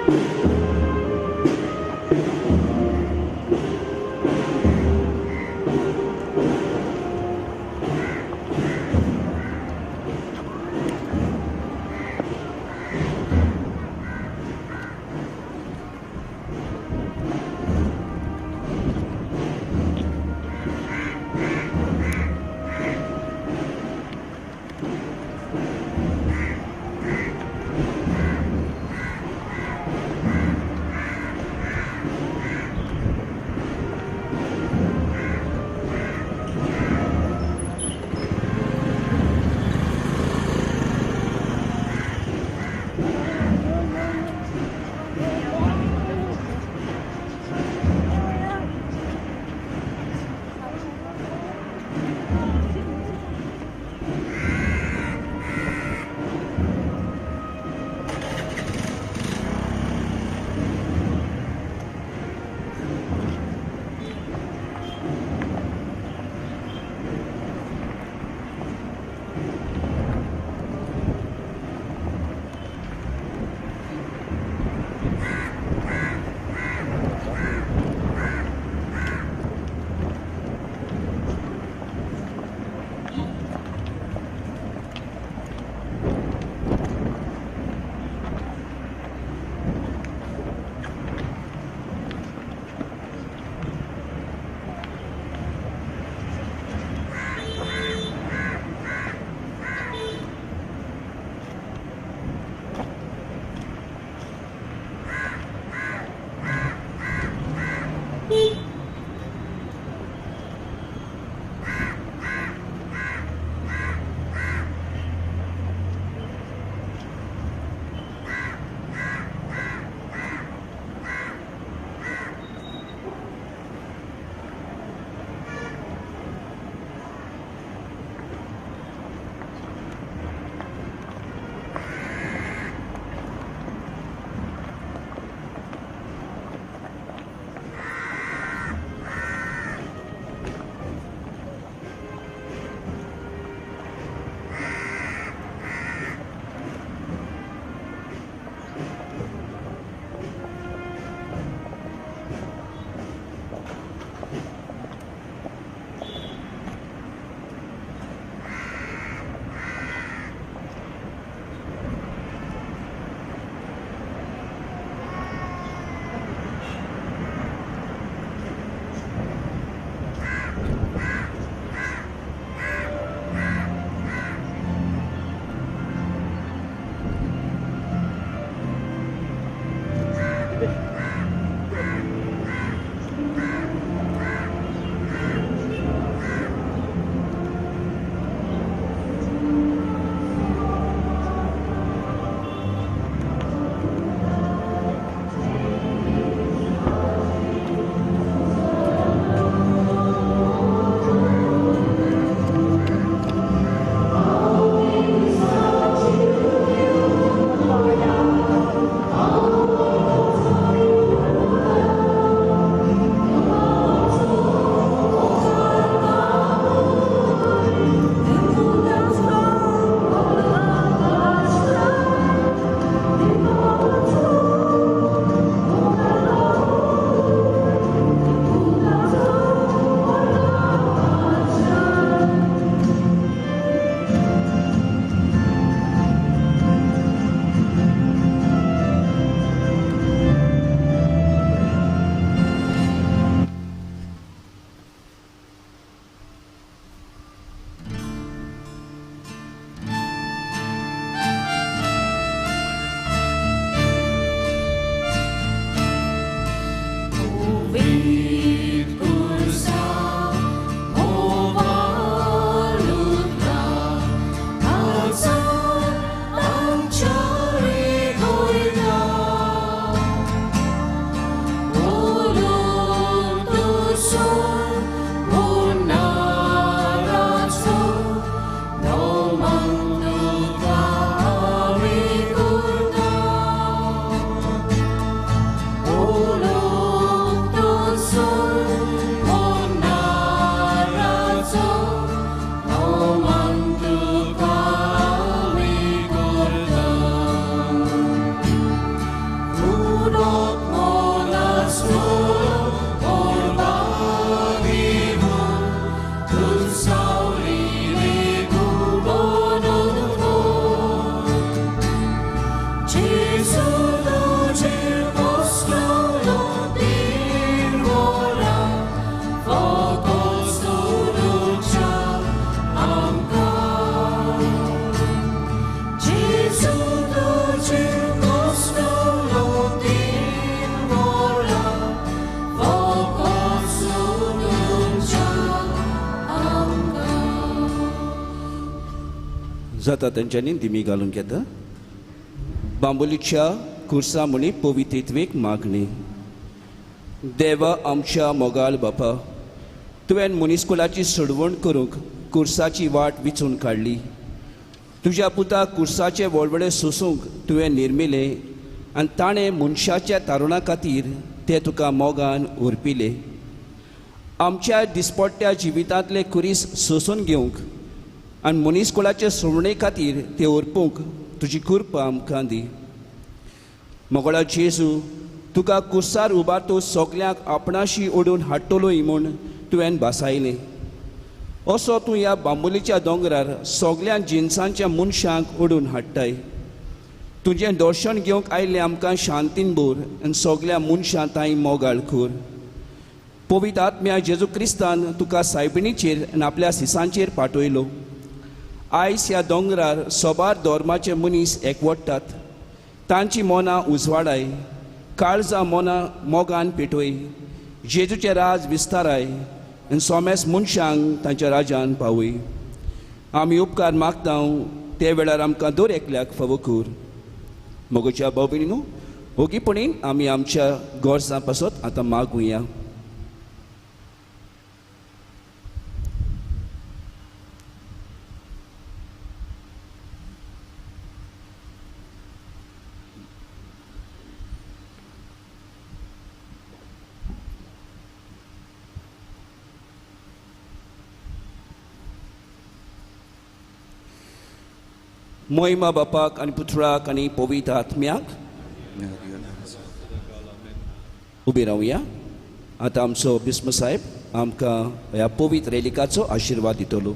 Oh. जाता तेंच्यांनी दिमी घालून घेता. बांबोलीच्या कुर्सा म्हणी पवित्रेक मागणी. देवा आमच्या मोगाल बापा, तुवें मनीसकुलाची सोडवण करूंक कुर्साची वाट विचून काडली. तुज्या पुता कुर्साचे वळवळे सोसूंक तुवें निर्मिलें आनी ताणें मनशाच्या तारुणा खातीर ते तुका मोगान उरपिले. आमच्या दिसपट्ट्या जिवितांतले कुरीस सोसून घेवंक आनी मनीसकुळाचे सोडणे खातीर ते ओरपूंक तुजी कृपा आमकां दी. मोगळा जेजू, तुका कुर्सार उबारतो सगल्यांक आपणाशी ओडून हाडटलोय म्हूण तुवें भासायलें. असो तूं ह्या बांबोलीच्या दोंगरार सगल्या जिनसांच्या मनशांक ओडून हाडटाय. तुजें दर्शन घेवंक आयिल्लें आमकां शांतीन भर आनी सगल्या मनशां तांय मोगाळ कर. पवित्र आत्म्या जेजू क्रिस्तान तुका सायबिणीचेर आनी आपल्या सिसांचेर पाठयलो. आयज ह्या दोंगरार सोबार धर्माचे मनीस एकवटतात. तांची मनां उजवाडाय, काळजां मनां मोगान पेटय, जेजूचें राज विस्ताराय आनी सोमेस मनशांक तांच्या राजान पावय. आमी उपकार मागता ते वेळार आमकां दर एकल्याक फावो कर. मोगोच्या भाव भयणीनो, ओगीपणीन आमी आमच्या गरजां पासत आतां मागुया. मोहिमा बापाक आनी पुत्राक आनी पवित्र आत्म्याक. उबी रावया. आतां आमचो बिस्म साहेब आमकां ह्या पवित्र रेलिकाचो आशिर्वाद दितलो.